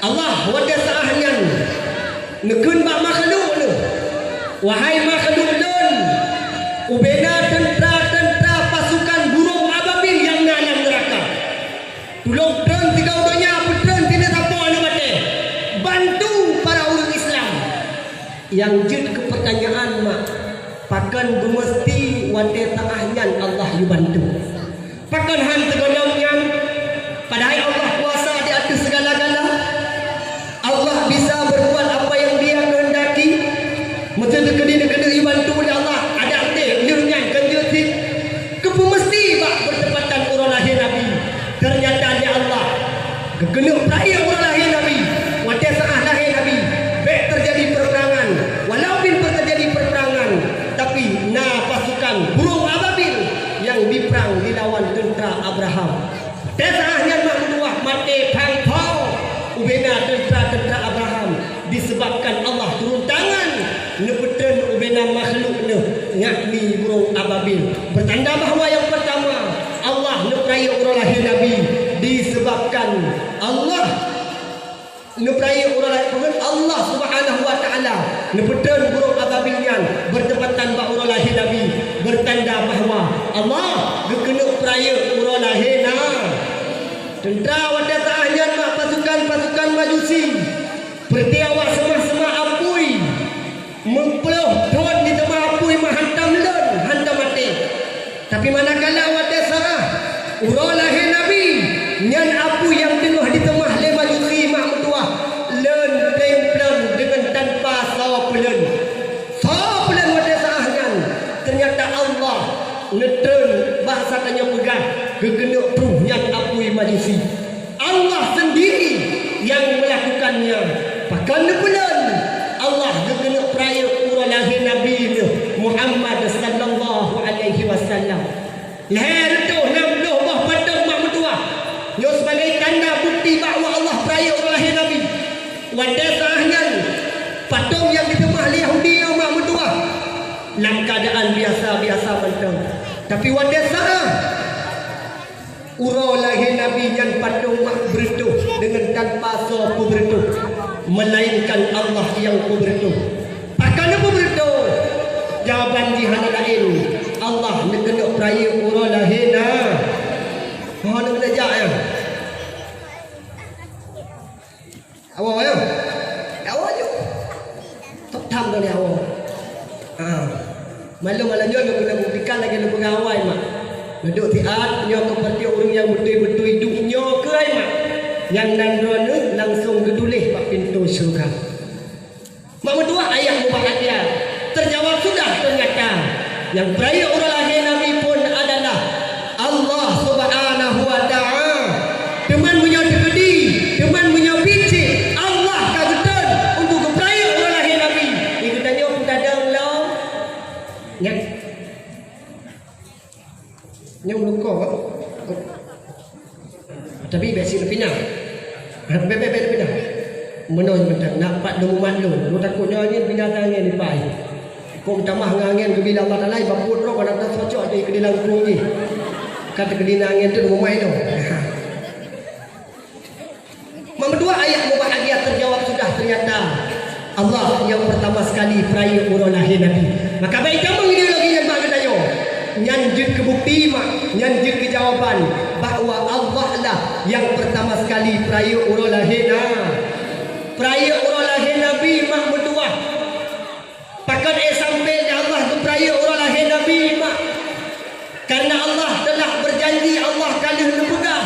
Allah watée saát nyan Neukheun bak makhluk neuh, "Wahai makhluk lôn, ubena teuntra-teuntra pasukan burông ababil nyang na lam neuraka. Tulông treun sigom donya peutreun sineuk sapoe aneuk batée. Bantu para ureuëng Islam." Nyang jeuet keu peurtanyaan mak, pakon beumeusti watée saáh nyan Allah yue bantu? Pakon han sigohlom nyan, padahai Allah kuasa di ateueh segala-gala? Allah bisa berbuat apa yang Dia kehendaki. Meuseuti keudeh-keudeh ibantu lé Allah, adak deh lheueh nyan keu jeuet cit. Keupeue meuseuti bak beuteumpatan uroe lahé Nabi? Teunyata lé Allah geukeuneuk peuraya uroe lahé Nabi. Watée saáh lahé Nabi, bék teujadi peupeurangan. Walau bin teujadi peupeurangan, tapi na pasukan burông ababil nyang jiprang jilawan teuntra Abraham. Teusaah nyan mak meutuwah maté phang-phang ubena teuntra-teuntra Abraham, disebabkan Allah turun tangan neupeutreun ubena makhluk neuh, yakni burông ababil. Pertanda bahwa nyang pertama, Allah neupeurayeuk uroe lahé Nabi, disebabkan Allah Neupeurayeuk uroe lahé, Allah Subhanahu wa Ta'ala neupeutreun burông ababil nyan beuteumpatan bak uroe lahé Nabi, beutanda bahwa Allah geukeuneuk peurayeuk uroe lahé na. Teuntra watée saáh nyan mak pasukan-pasukan Majusi, peureuté awak seumah-seumah apui. Meuploh thon jiteumah apui meuhantam lôn, hantom maté. Tapi manakala watée saáh uroe lahé Nabi, nyan apui nyang teungoh jiteumah lé Majusi mak meutuwah, lôn teumplang deungon tanpa soe peulon. Soe peulon watée saáh nyan, teunyata Allah neutreun, bahsa tanyoe peugah, geukeuneuk pruh nyan apui Majusi. Allah sendiri nyang meulakukannya. Pakon neupeulon? Allah geukeuneuk peurayeuk uroe lahé Nabi neuh Muhammad sallallahu alaihi wasallam. Lhée reutôh nam ploh boh patong mak meutuwah. Nyoe sibagai tanda bukti bahwa Allah peurayeuk uroe lahé Nabi. Watée saáh nyan, patong nyang jiteumah lé Yahudi nyoe mak meutuwah lam keuadaan biasa-biasa mantong. Tapi watée saáh Uroe lahé Nabi nyan patong mak beureutoh deungon tanpa soe peubeureutoh, meulainkan Allah nyang peubeureutoh. Pakon peubeureutoh? Jawaban jih hana laén, Allah neukeuneuk peurayeuk uroe lahé na. Ho neuk neujak nyan. Awai, ya. Awai, ya. Tok tam kali awai. Ha. Malam-malam nyoe guna buktikan lagée lôn peugah awai, mak. Neuduek siat nyoe keu patéh ureuëng nyang beutôi-beutôi duek nyoe keuh, ai mak. Nyang nan droeneuh langsung geutuléh bak pintoe syeuruga. Mak meutuwah ayah mubahgia, teujawab sudah teunyata. Nyang peurayeuk uroe lahé Nabi phon adalah Allah Subhanahu wa Ta'ala. Teuma meunyoe teukeudi, teuma meunyoe picit, Allah ka geuton untuk geupeurayeuk uroe lahé Nabi. Di geutanyoe peutadong lom. Nyan. Nyoe ulôn ko, tapi bèk sit neupinah. Ha, bèk, bèk, bèk neupinah. Meunoe mantong, nak pat lôn mumat lôn. Lôn takot nyoe angén pinah angén ipai. Kok meutamah ngon angén geubila Allah Taala, bak buet droe, kadang-kadang socok di keudi langkong jih. Ka teukeudi angén tu lôn mumat lôn. Mak meutuwah ayah mubahgia teujawab sudah, teunyata Allah nyang peurtama sekali peurayeuk uroe lahé Nabi. Maka bèk tamong ideologi nyan bak geutanyoe. Nyan jeuet keu bukti mak, nyan jeuet keu jawaban bahwa Allah lah nyang peurtama sekali peurayeuk uroe lahé na. Peurayeuk uroe lahé Nabi mak meutuwah. Pakon éh sampoe lé Allah geupeurayeuk uroe lahé Nabi mak? Karena Allah telah berjanji, Allah ka lheueh neupeugah,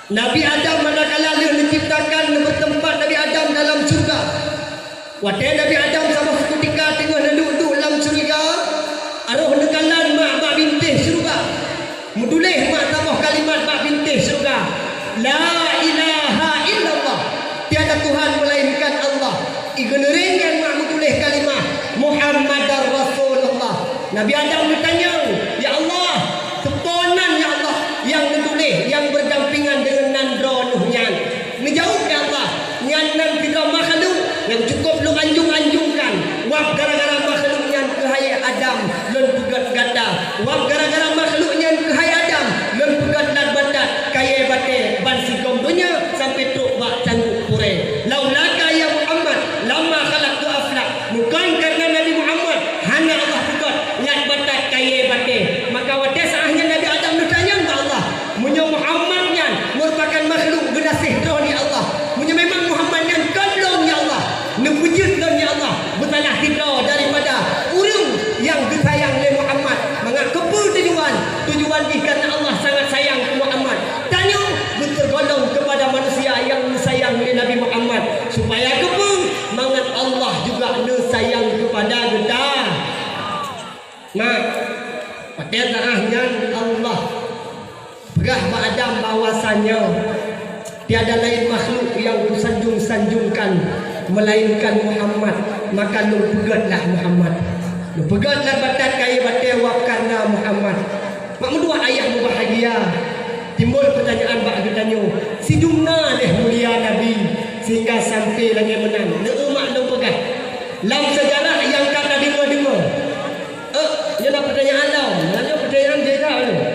Nabi Adam manakala lheueh neuciptakan, neubeuteumpat Nabi Adam dalam syeuruga. Watée Nabi Adam saboh seukutika teungoh neuduek-duek lam syeuruga, aroh neukalon mak bak bintéh syeuruga. Meutuléh mak saboh kalimat bak bintéh syeuruga, "La ilaha illallah, tiada Tuhan melainkan Allah." Igeuneuréng nyan mak meutuléh kalimah, "Muhammadar Rasulullah." Nabi Adam neutanyong, "Ya Allah, soe nan ya Allah nyang neutuléh nyang berdampingan deungon nan droeneuh nyan?" Neujaweueb lé Allah, "Nyan nan sidroe makhluk nyang cukup lôn anjong-anjongkan. Wab gara-gara makhluk nyan keuhai Adam lôn peugét gata. Wab gara-gara makhluk nyan keuhai Adam lôn peugét lat batat kayée batée ban sigom donya sampoe trok bak cangguek purée. Laulaka ya Muhammad, lam Bukon karena Nabi Muhammad hana Allah peugöt lat batat kayèe batèe. Maka watèe saát nyan Nabi Adam neutanyong bak Allah, meunyoe Muhammad nyan meurupakan makhluk geunaséh droe lé Allah, meunyoe memang Muhammad nyan kon lôn ya Allah, neupeujeuet lôn ya Allah, beusalah sidroe daripada ureueng nyang geusayang lé Muhammad. Mangat keupeue tujuan? Tujuan jih karena Allah sangat sayang keu Muhammad. Tanyoe beuteugolong keupada manusia nyang neusayang lé Nabi Muhammad, supaya keupeue? Mangat Allah juga neusayang keupada geutanyoe. Nah, watèe saát nyan Allah peugah bak Adam bahwasanya tiada lain makhluk nyang kusanjong-sanjongkan melainkan Muhammad, maka lôn peugötlah Muhammad. Lôn peugöt lat batat kayèe batèe wab karena Muhammad. Mak meutuah ayah mubahgia, timbul peutanyaan bak geutanyoe, sidum na lheueh mulia Nabi sehingga sampai lagèe meunan? Neueu mak lôn peugah. Lam seujarah nyang ka tadeungoe-deungoe. Eh, nyoe na peutanyaan lom. Nyoe peutanyaan jih dah nyoe.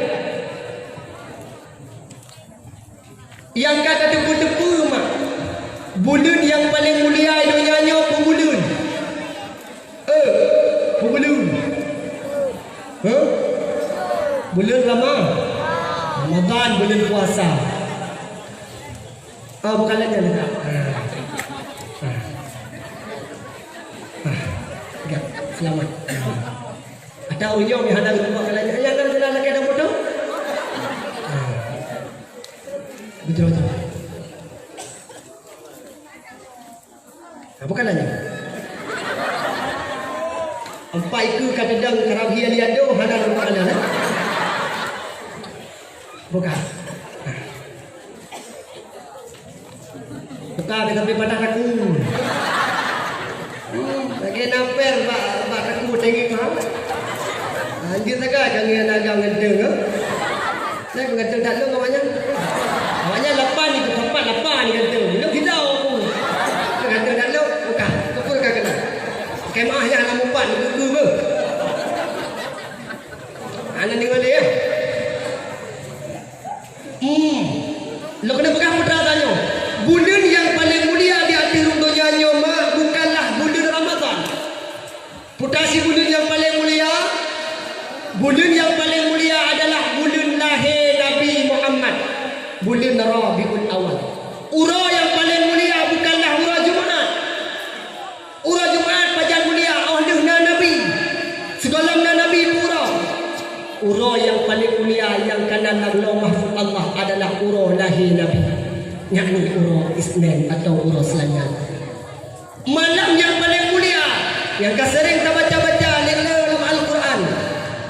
Nyang ka tateupeue-teupeue mak, buleuen nyang paleng mulia i donya nyoe peue buleuen? Eh, peue buleuen? Hah? Buleuen Rama-, Ramadan, buleuen puasa. Ah, bukan lagèe nyan. Ah. Ah. Ah. Enggak, selamat. Ah. Atau unyong yang hana lupa kalau nyang kan kena lagi ada foto. Ah. Betul, betul. Ah, bukan lagi. Empat ikeu ka teudong karab hian liado hana lupa ada lah. Bukan. Bukan, tapi patah kaku. Hmm, lagi naper bak, bak kaku tinggi tu, ha? Anjir sagai kami anak agam ngantung, ha? Saya ngantung tak lung awaknya. Awaknya lapan itu, empat lapan ngantung. Lu kita aku. Ngantung tak lung, bukan. Kepul ka kena. Kemah yang alam empat, lu tu, tu. Anak dengar dia. Hmm. Lôn keuneuk peugah peue atra tanyoe. Buleuen nyang paleng mulia di ateueh rhueng donya nyoe mak bukanlah buleuen Ramadhan. Peue atra cit buleuen nyang paleng mulia? Buleuen nyang paleng mulia adalah buleuen lahé Nabi Muhammad, buleuen Rabiul Awal. Uroe nyang paleng mulia bukanlah uroe Jumat. Uroe Jumat pajan mulia, óh lheueh na Nabi. Sigohlom na Nabi peue uroe? Uroe nyang paleng mulia nyang ka na lam Lauh Mahfuz Allah adalah uroe lahé Nabi, yakni uroe Isnin atau uroe Seulanya. Malam nyang paleng mulia nyang ka seuréng tabaca-baca lé ulèe lam Al-Qur'an,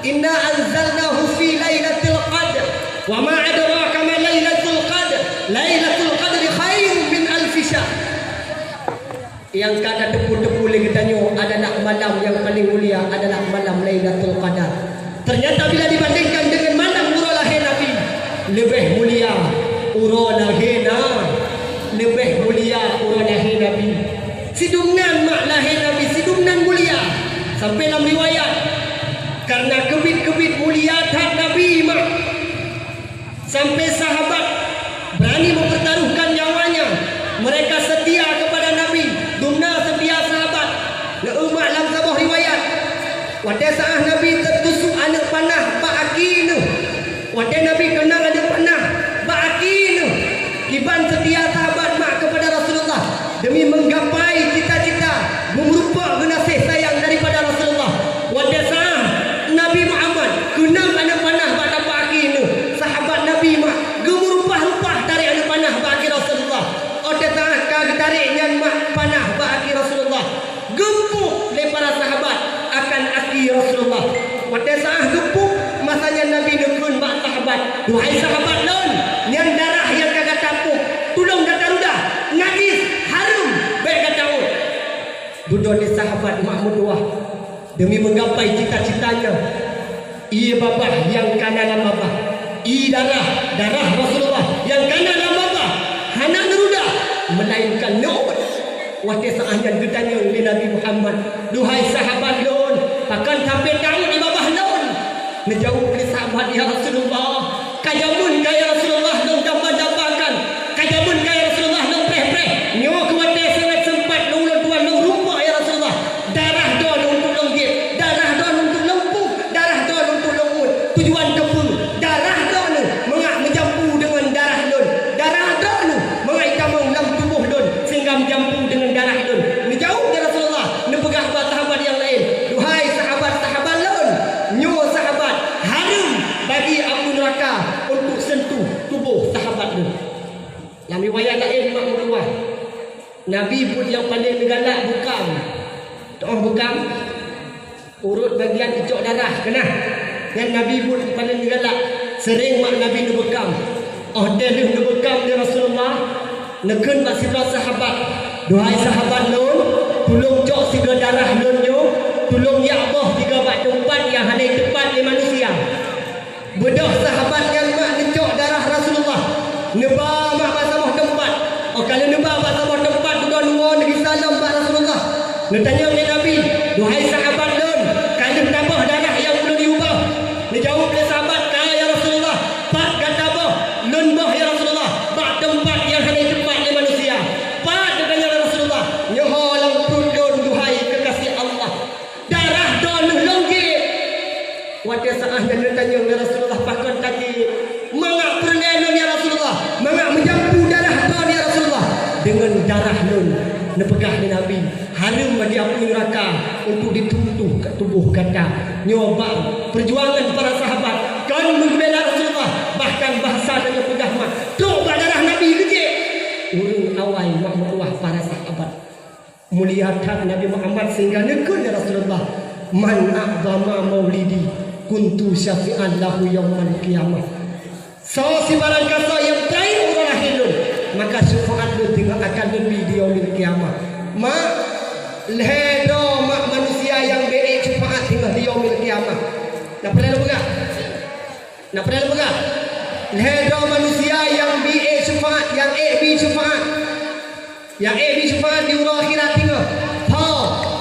"Inna anzalnahu fi lailatul qadr, wa ma adraka ma lailatul qadr, lailatul qadri khairun min alfi syahr." Nyang ka tateupeue-teupeue lé geutanyoe adalah malam nyang paleng mulia adalah malam Lailatul Qadar. Teunyata bila dibandingkan deungon malam uroe lahé Nabi, leubeh mulia uroe lahé na-, leubeh mulia uroe lahé Nabi. Sidum nan mak lahé Nabi, sidum nan mulia. Sampai lam riwayat, karena keubiet-keubiet mulia that Nabi mak. Sampai sahabat berani mempertaruhkan nyawanya. Mereka setia kepada Nabi. Dumna setia sahabat. Neueu mak lam saboh riwayat, watèe saát Nabi teutusok aneuk panah bak aki neuh. Watèe Nabi keunong aneuk panah bak aki neuh. Kiban setia sahabat mak kepada Rasulullah. Demi menggapai cita-cita, meureumpok geunaséh sayang daripada Rasulullah. Watèe saát Nabi Muhammad keunong aneuk panah bak tapak aki neuh, sahabat Nabi mak geumeurumpah-rumpah dari aneuk panah bak aki Rasulullah. Watèe saát ka geutarek nyan mak panah bak aki Rasulullah, geupôk lé para sahabat akan aki Rasulullah. Watèe saát geupôk, masa nyan Nabi neukheun bak sahabat, "Duhai sahabat lôn, nyan darah nyang ka gata pôk, tulông gata rudah, najis, hareuem, bèk gata ôt." Dudoe lé sahabat mak meutuwah demi menggapai cita-citanya. Ié babah nyang ka na lam babah, ié darah, darah Rasulullah nyang ka na lam babah, hana neurudah, meulainkan neuôt. Watèe saát nyan geutanyong lé Nabi Muhammad, "Duhai sahabat lôn, pakon sampé taôt ié babah lôn?" Neujaweueb lé sahabat, "Ya Rasulullah, ka jameun ka ya Rasulullah lôn damba-dambakan, ka jameun ka ya Rasulullah lôn preh-preh. Nyoe keu watèe sangat seumpat lôn ulôn tuan lôn rumpok ya Rasulullah." Nabi buet nyang paleng neugalak beukam. Teu'oh beukam, ureuëng bagian icok darah keunah. Nyan Nabi buet paleng neugalak. Seuréng mak Nabi neubeukam. Óh teuh lheueh neubeukam lé Rasulullah, neukheun bak sidroe sahabat, "Duhai sahabat lôn, tulông cok sigoe darah lôn nyoe, tulông jak boh sigoe bak teumpat nyang hana teupat lé manusia." Beudôh sahabat nyan mak neucok darah Rasulullah, neuba mak bak saboh teumpat. Óh ka lheueh neuba bak saboh teumpat, dudoe neuwoe neugisa lom bak Rasulullah. Neutanyong lé Nabi, "Duhai sahabat lôn, ka lheueh taboh darah nyang ulôn yue boh?" Neujaweueb lé sahabat, "Ka, ya Rasulullah." "Pat gata boh?" "Lôn boh, ya Rasulullah, bak teumpat nyang hana teupat lé manusia." "Pat?" neutanyong lé Rasulullah. "Nyoe ho lam pruet lôn, duhai keukasih Allah." Darah droeneuh lôn jieb. Watée saát nyan neutanyong lé Rasulullah, "Pakon tajieb?" "Mangat peureulée lôn, ya Rasulullah, mangat meujampu darah droeneuh, ya Rasulullah. Deungon darah lôn," neupeugah lé Nabi, "hareuem bagi apui neuraka untuk dituntuh ke tuboh gata." Nyoe bak peujuangan para sahabat, kon meugeubela Rasulullah, bahkan bahasa tanyoe peugah mat, trok bak darah Nabi keu jieb. Ureuëng awai mak meutuwah para sahabat. Mulia that Nabi Muhammad sehingga neukheun lé Rasulullah, "Man a'zama maulidi kuntu syafi'an lahu yaumal qiyamah." Soe sibarang kasoe nyang peureulée uroe lahé lôn, maka syeufaat lôn teungoh akan neubi di yaumil qiyamah. Mak, lhée droe mak manusia nyang beu syeufaat teungoh di yaumil qiyamah. Na peureulée lôn peugah? Na peureulée lôn peugah? Lhée droe manusia nyang beu syeufaat, nyang ék beu syeufaat. Nyang ék beu syeufaat di uroe akhirat teungoh. Ho,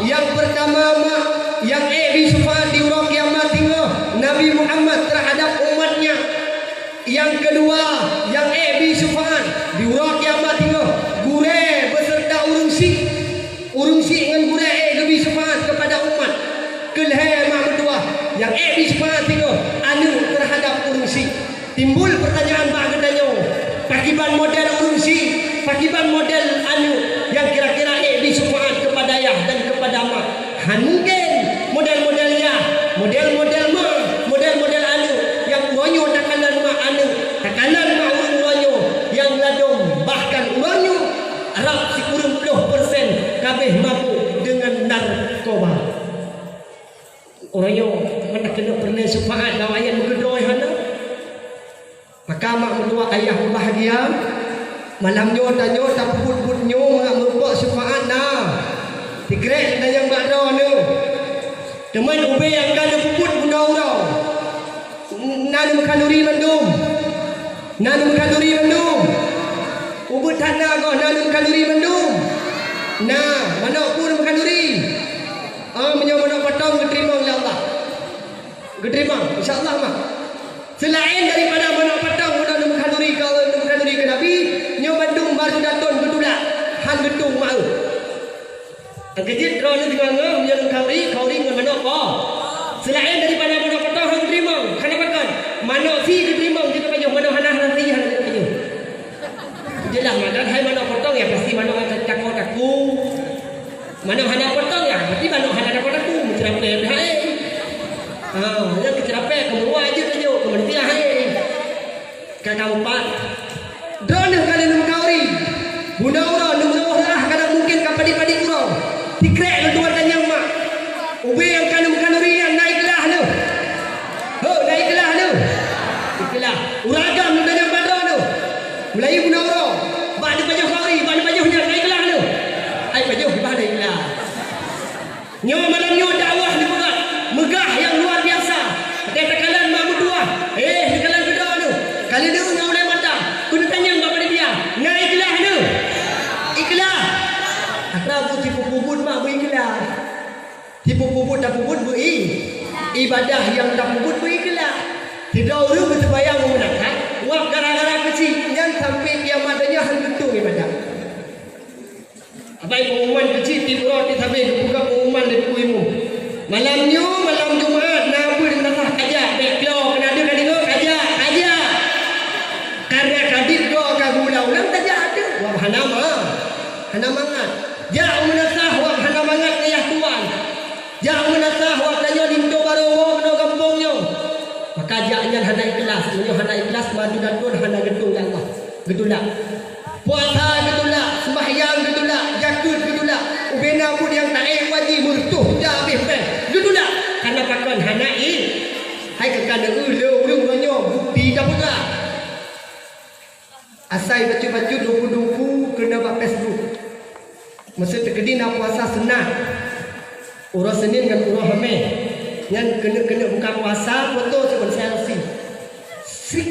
nyang peurtama mak, nyang ék beu syeufaat di uroe kiamat teungoh, Nabi Muhammad teuhadab umat nyan. Nyang keudua, nyang ék beu syeufaat di uroe kiamat teungoh, gurée beuseureuta ureuëng syik. Ureuëng syik ngon gurée ék geubeu syeufaat keupada umat. Keu lhée mak meutuwah, nyang ék beu syeufaat teungoh, aneuëk teuhadab ureuëng syik. Timbul peurtanyaan bak geutanyoe, pakiban model ureuëng syik, pakiban model aneuëk nyang kira-kira ék beu syeufaat keupada yah dan keupada mak? Hana mungken. Model-model yah, model-model mak, model-model aneuëk nyang uroe nyoe takalon mak aneuëk, takalon mak ureuëng uroe nyoe nyang ladom, bahkan uroe nyoe rab sikureueng ploh persen ka abéh mabök deungon narkoba. Uroe nyoe meunan keuneuk peureulée syeufaat bak awaknyan meukeudroe hana. Maka mak meutuwah ayah mubahgia, malam nyoe tanyoe tapeubuet-buet nyoe mangat meureumpok syeufaat na. Sikrek neutanyong bak droeneuh. Teuma ubé nyang ka neupeubuet bunoe uroe, na neumeukanuri mandum. Na neumeukanuri mandum. Ubeuet that na goh na neumeukanuri mandum. Na, manök peue neumeukanuri. Ah, meunyoe manök patong geuteurimong lé Allah. Geuteurimong, insya Allah mah. Seulaén daripada manök patong, manök neumeukanuri keu, neumeukanuri keu Nabi, nyoe bandum baru datôn geutulak, han geutung ma'eu. Keujeuet droeneuh teungoh-ngoh meunyoe neumeukanuri, kanuri ngon manök po. Seulaén daripada manök patong han geuteurimong, kana pakon? Manök sie geuteurimong jeuet pajoh, manök hana, hana sie hana jeuet pajoh. Jeulaih mantong, hai manök potong, ya pasti manök takot aku. Manök hana potong, ya pasti manök hana takot aku. Meuceurapée pih hai. Ha, nyang keuceurapée keu meuruwa jeuet laju, keu manusia hai. Ka kaumpat. Droeneuh ka lheueh neumeukanuri. Bunoe uroe neumeuruwoh reuah kadang mungken ka padit-padit uroe. Sikrek lôn tuan tanyong mak. Ubé nyang ka neumeukanuri nyan na ikhlaih leuh. Ho, na ikhlaih leuh. Ikhlaih. Ureueng agam lôn tanyong bak droeneuh. Meulayeue bunoe uroe, bak neupajoh kanuri, bak neupajoh nyan, na ikhlaih leuh. Hai pajoh, bah na ikhlaih. Nyoe malam nyoe dakwah neupeugah, meugah nyang luar biasa. Watée takalon mak meutuwah, eh, takalon keu droeneuh. Ka lheueh neuh nyang ulée mata, keuneuk tanyong bak panitia, na ikhlaih leuh? Ikhlaih. Atra bu sipeubuet mak beu ikhlaih. Sipeubuet tapeubuet beu i-, ibadah nyang tapeubuet beu ikhlaih. Sidroe ureueng beuseumbahyang meunasah, wab gara-gara keuchik, nyan sampai kiamat donya han geutung ibadah. Abai pengumuman keuchik tiep uroe tiep sabe geupeugah pengumuman lé Teungku Imum. Malam nyoe, malam Jumat, na beuet meunasah kajak, bék klo, keuneuk deuh ka deungoe, kajak, kajak. Karena kadit droe ka geuulang-ulang tajak ateueh, wab hana ma-, hana mangat. Jak meunasah wab hana mangat ngon yah tuan. Jak meunasah wab tanyoe linto barô woe keunoe gampông nyoe. Maka jak nyan hana ikhlas, meunyoe hana ikhlas, madu dan pun hana geutung lé Allah. Geutulak. Puasa geutulak, sembahyang geutulak, Peue nyang taék wajéb meureutoh dah habéh péng. Geutulak. Karena pakon hana i. Hai ka kana eu le ureuëng nyoe bukti tapeugah. Asai bacut-bacut dumpu-dumpu keuneuk bak Facebook. Meuseu teukeudi na puasa sunat. Uroe Senin ngon uroe Hamé. Nyan keuneuk-keuneuk buka puasa, foto sigon selfie. Sik.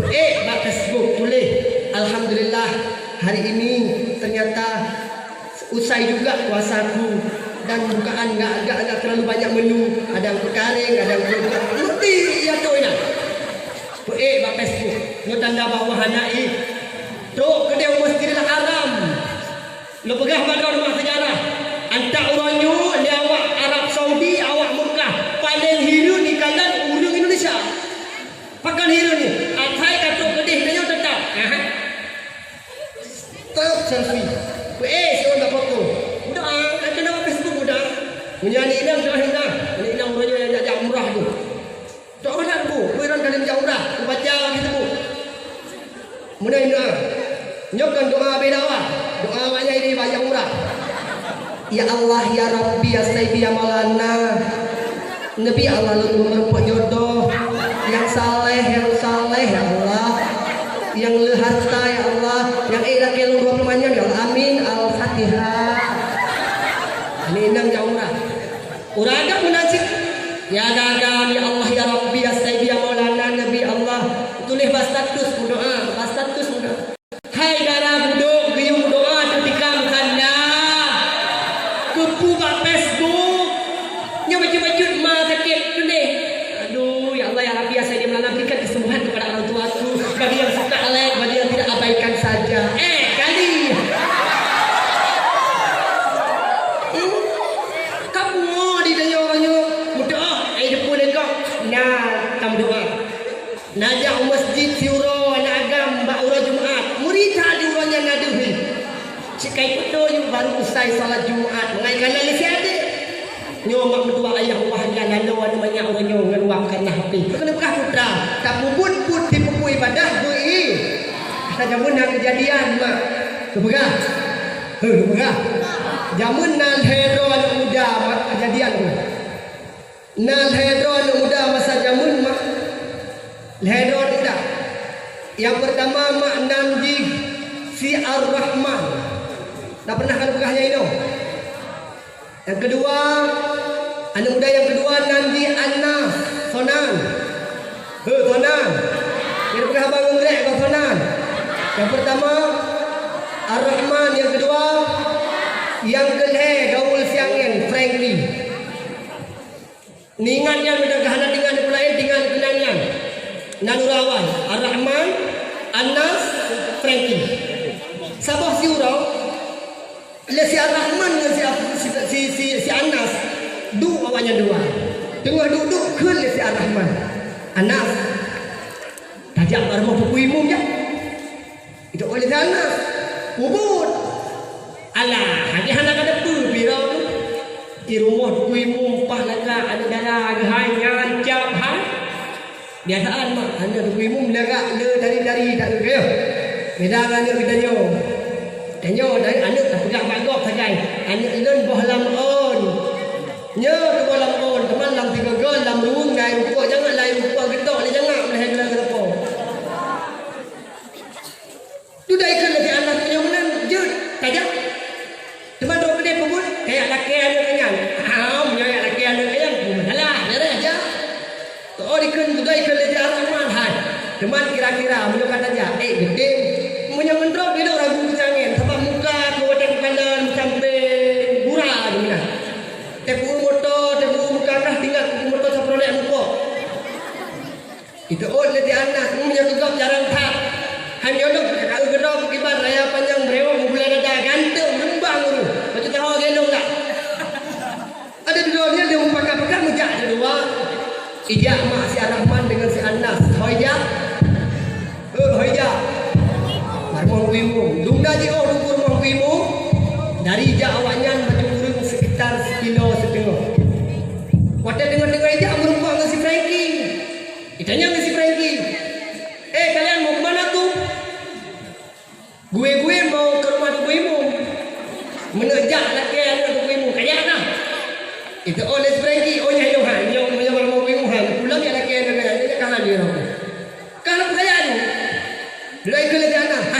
Eh, bak Facebook tuléh, "Alhamdulillah, hari ini ternyata usai juga puasaku dan bukaan enggak, enggak, enggak terlalu banyak menu, ada yang peukareng, ada yang kerupuk." Mesti ya tu ya. Eh, bak Facebook, nyoe tanda bahwa hana ih. Trok keudeh Masjidil Haram. Lôn peugah bak droeneuh mak seujarah. Antak uroe nyoe lé awak Arab Saudi, awak Mekah, paleng hireuen ikalon ureuëng Indonesia. Pakon hireuen nyoe? Asai ka trok keudeh tanyoe teutap. Aha. Teutap selfie. Eh, siôn bak foto. Udah, ah, kan kena bak Facebook udah. Meunyoe aneuk inong, doa inong. Aneuk inong uroe nyoe jak-jak umrah tu. Doa inong bu, bu inong kali jak umrah. Baca lagi tu bu. Meunan doa. Nyoe kan doa beda wah. Doa awak nyang ini banyak umrah. Ya Allah, ya Rabbi, ya Sayyidi, ya Maulana. Nabi Allah lôn meureumpok jodoh nyang saleh, nyang saleh ya Allah. Nyang le harta ya Allah. Nyang eh lakée lôn dua puluh manyam ya Allah. Amin. Al-Fatihah. Aneuk inong jak umrah. Ureuëng agam meunan cit. Ya agam, ya Allah, ya Rabbi, ya Sayyidi, ya Maulana, Nabi Allah. Tuléh bak status meudoa, bak status meudoa. Hai dara budok geuyue meudoa teutikam kanda. Keupeue bak Facebook? Nyoe bacut-bacut ma sakét tuléh. Aduh, ya Allah, ya Rabbi, ya Sayyidi, ya Maulana, berikan kesembuhan kepada orang tuaku. Bagi yang suka like, bagi yang tidak, abaikan saja. Eh, kali. Hmm? Kamu di tanyoe nyoe meudoa, ai depan lé kong. Nah, kamu doa. Najak u masjid siuroe aneuk agam bak uroe Jumat. Meuri that di uroe nyan na deuh. Cit ka ipeutôi baru usai salat Jumat. Mangat ikalon lé si adék. Nyoe mak meutuah ayah ubah nyan lalu aneuk manyak uroe nyoe ngon wak karna H P. Keuneuk peugah putra, tapeubuet buet tipeupue ibadah beu i. Ka jameun na keujadian mak. Keupeugah. Heuh, keupeugah. Jameun na lhée droe aneuk muda mak keujadian tu. Na lhée droe aneuk muda masa jameun mak. Lhée droe aneuk muda. Nyang peurtama mak nan jih si Ar-Rahman. Na pernah ka neupeugah nyan inoe? Nyang keudua, aneuk muda nyang keudua nan jih Anas, Sonan. Heuh, Sonan. Nyang neupeugah haba ngon grek kah Sonan. Nyang peurtama Ar-Rahman, nyang keudua, nyang keulhée gaul siang nyan, Frankie. Neuingat nyan, meunyoe hana teuingat neupeu laén, teuingat keunan nyan. Nan uroe awai, Ar-Rahman, Anas, Frankie. Saboh siuroe, lé si Ar-Rahman ngon si, si, si, si, si Anas, duek awaknyan dua. Teungoh duek-duek kheun lé si Ar-Rahman, "Anas, tajak bak rumoh Teungku Imum jak." Itu oleh Anas. Ubit. Alah, hana ka teupeu pih droe tu. Di rumoh Teungku Imum paih lagak aneuk dara geuhai nyan cap hai. Biasaan mak, aneuk Teungku Imum lagak le dari-dari tak le. Beda ngon aneuk geutanyoe. Tanyoe dari aneuk tapeugah bak gob sagai. Aneuk lôn boh lam ôn. Nyoe keuboh lam ôn, teuma lam tiga gol, lam ruweueng na rukok jangak, lai rukok geutok lé jangak, meuhai geulah geurepo. Dudoe ikheun lé si Anas nyoe meunan jeuet tajak. Teuma droe keudeh peubuet, kajak lakée aneuk nyan. Ah, meunyoe jak lakée aneuk nyan, peue masalah, beureh jak. Teuôt ikheun, dudoe ikheun lé si Ar-Rahman, hai. Teuma kira-kira meunyoe ka tajak, ék geutem. Meunyoe ngon droe, ilôn ragu keucangen, sabab muka keu watée kukalon meusampéng gura jih meunan. Teupeue moto, teupeue muka kah tinggai kupeue moto Chevrolet muko. Iteuôt lé si Anas, meunyoe keu gob jarang that. Hai meunyoe lôn ka taeu keudroe kiban raya panyang, beurewok meugulai dada, ganteng, reumbang ureueng. Bacut taho gendong dak. Adak dudoe nyan lé meupakat-pakat meujak dua. Ijak mak si Ar-Rahman deungon si Anas. Hôi jak. Eh, hôi jak. Bak rumoh Teungku Imum. Lunda jiôh Teungku rumoh Teungku Imum. Dari jak awaknyan bacut ureueng sekitar sikilo siteungoh. Watée deungoe-deungoe ijak meurumpok ngon si Frankie. Itanyong lé si Frankie, "Eh, kalian mau ke mana tuh?" "Gue-gue mau ke rumah Teungku Imum." Meuneuk jak lakée aneuk Itu oleh Frankie, oh, nyan, nyoe, ha, nyoe, nyoe, nyoe, nyoe, ha, pulang ya lagi, nyoe, nyoe, nyoe, kahan dia, nyoe. Kan aku kaya tu. Lagi kena dia anak. Ha.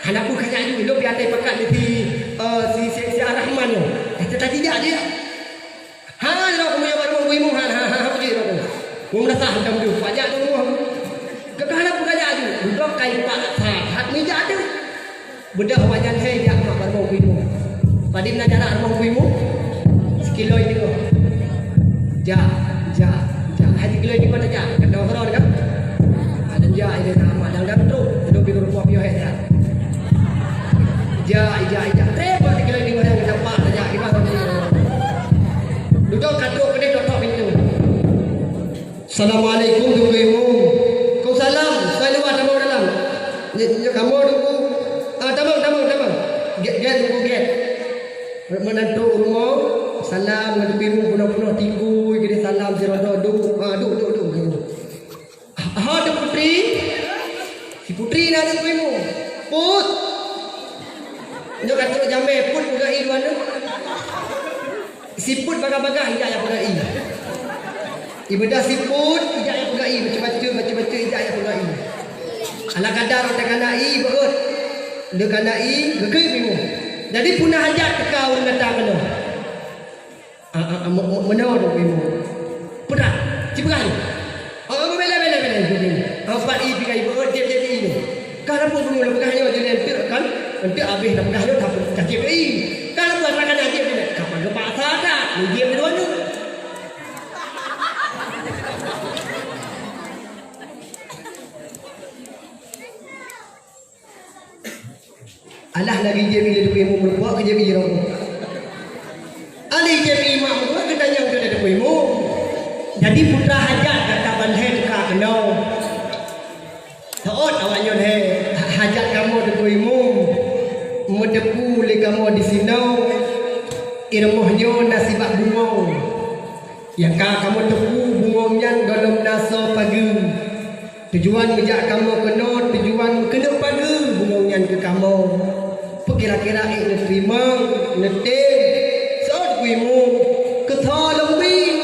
Anak aku kaya tu, hidup di atas pekat di si, eh, si, si, si Ar-Rahman tu. Kata tadi dia, dia. Ha, nyoe, aku punya baru, aku imu, ha, ha, ha, ha, aku je, aku. Aku merasa macam tu, pajak tu, aku. Kekal aku kaya tu. Udah kai pak, ha, ha, ni dia ada. Beudôh awak nyan lhèe jak mak bak rumoh Teungku Imum. Padum na jarak rumoh Teungku Imum? Sikilo i teungoh. Jak, jak, jak. Hai sikilo i teungoh tajak. Kata orang kan? Ada jak ini nama dalam dalam tu. Belum di rumah pion hai jak. Jak, jak, jak. Terima sikilo i teungoh yang dapat tajak. Gimana? Duduk katuk kedai tutup pintu. Assalamualaikum, Teungku Imum. Waalaikumsalam. Saya luar, tamong dalam. Nyoe, nyoe kamoe, Teungku. Ah, tamong, tamong, tamong. Gèt, gèt, Teungku, gèt. Meunan trôk u rumoh, salam ngon Teungku Imum, peunoh-peunoh tinggu, jadi salam sidroe-droe, duek. Ah, duek, duek, duek, Teungku Imum. Ah, ah, ada putri. Si putri na, Teungku Imum. Put. Nyoe ka trôk jamèe, put, peugah i dua nyoe. Siput bagah-bagah ijak jak peugah i. Ibeudôh siput ijak jak peugah i, bacut-bacut, bacut-bacut ijak jak peugah i. Ala kadar watèe kana i beuet. Lheuh kana i, geukheun Teungku Imum. Jadi puna hajat teuka ureueng gata keunoe. Ah, ah, ah, meu-, meu-, meunoe Teungku Imum. Peugah, ci peugah ni. Oh, oh, bela, bela, bela, bela. Oh, pat i pikai beuet, jép, jép i ni. Ka na peue peungeut peugah nyoe jeuet enteuk kan? Enteuk habéh dah peugah nyoe, tapi ka jép i. Ka na peue rakan jép, jép. Kapan geupak sadat? Ni jép dua ni. Alah lagi jép i lé Teungku Imum meureumpok, keu jép i rot. Alèh jép i mak meureumpok, geutanyong keu lé Teungku Imum. Jadi putra hajat gata ban lhèe teuka keunoe. Teuôt awak nyoe lhèe, hajat kamoe Teungku Imum. Meuteupeue lé kamoe disinoe. I rumoh nyoe na sibak bungong. Nyang ka kamoe teupeue bungong nyan gohlom na soe pageue. Tujuan meujak kamoe keunoe, tujuan keuneuk pageue bungong nyan keu kamoe. Peue kira-kira ék neuteurimong, neutem? Soe Teungku Imum? Keu soe lôn bi?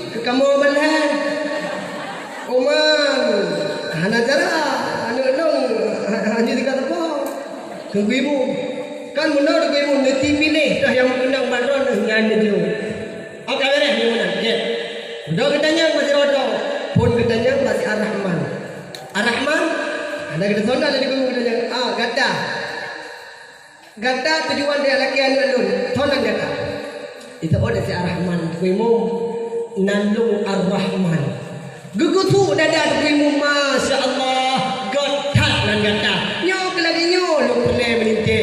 Keu kamoe ban lhèe? Oman, hana cara, aneuk lôn, ha-, hana tinggai teupeu. Teungku Imum. Kan meunoe Teungku Imum, neuti piléh toh nyang meukeunong bak droeneuh nyan neujok. Oke, beres, nyoe meunan. Oke. Udah geutanyong bak sidroe-droe. Phon geutanyong bak si Ar-Rahman. Ar-Rahman, ada kita sonda dari guru geutanyong. Ah, gata. Gata tujuan dari laki aneuk lôn. Soe nan gata? Itu oh, si Ar-Rahman, Teungku Imum. Nan lôn Ar-Rahman. Geugeutuk dada Teungku Imum, masya Allah. Göt that nan gata. Nyoe keu lagèe nyoe lôn peureulèe meulintèe.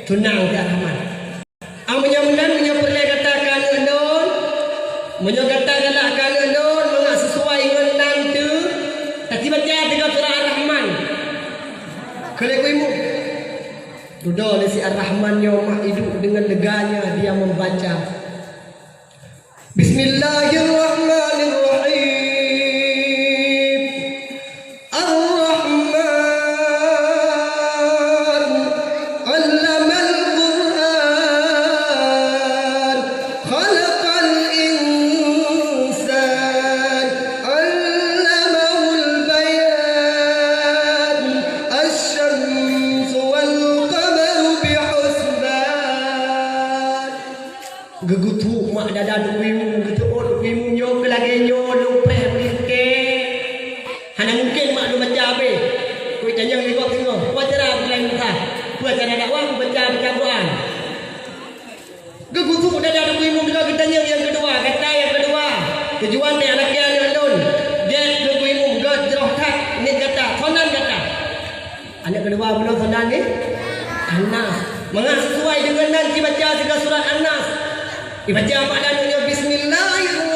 Tunang si Ar-Rahman. Ah, meunyoe meunan, meunyoe peureulèe gata keu aneuk lôn, meunyoe gata galak keu aneuk lôn, mangat sisuai ngon nan teuh, tati baca tiga surah Ar-Rahman. Keu lé Teungku Imum. Dudoe lé si Ar-Rahman nyoe mak iduek deungon leganya dia membaca. Bismillahirrahmanirrahim. Ar-Rahman, 'allamal Qur'an, khalaqal insan, 'allamahul bayan, asy-syamsu wal qamaru bihusban. Geugeutuk mak dada Teungku Imum, geuteuôt Teungku Imum nyoe keu lagèe nyoe lôn preh meulintèe. Hana mungken mak lôn baca habéh. Keu tanyong lé gob singoh, peue acara Abdullah Musa? Peue acara dakwah? Baca, baca Quran. Geugeutuk dada Teungku Imum, geutanyong nyang keudua, gata nyang keudua. Tujuan nyan lagèe aneuk lôn. Gèt Teungku Imum, gèt jroh that, nit gata, soe nan gata. Aneuk keudua bunoe soe nan nyan? Anas. Mangat sisuai deungon nan, jibaca sigoe surat An-Nas. Jibaca mak dan nyoe, Bismillahirrahmanirrahim.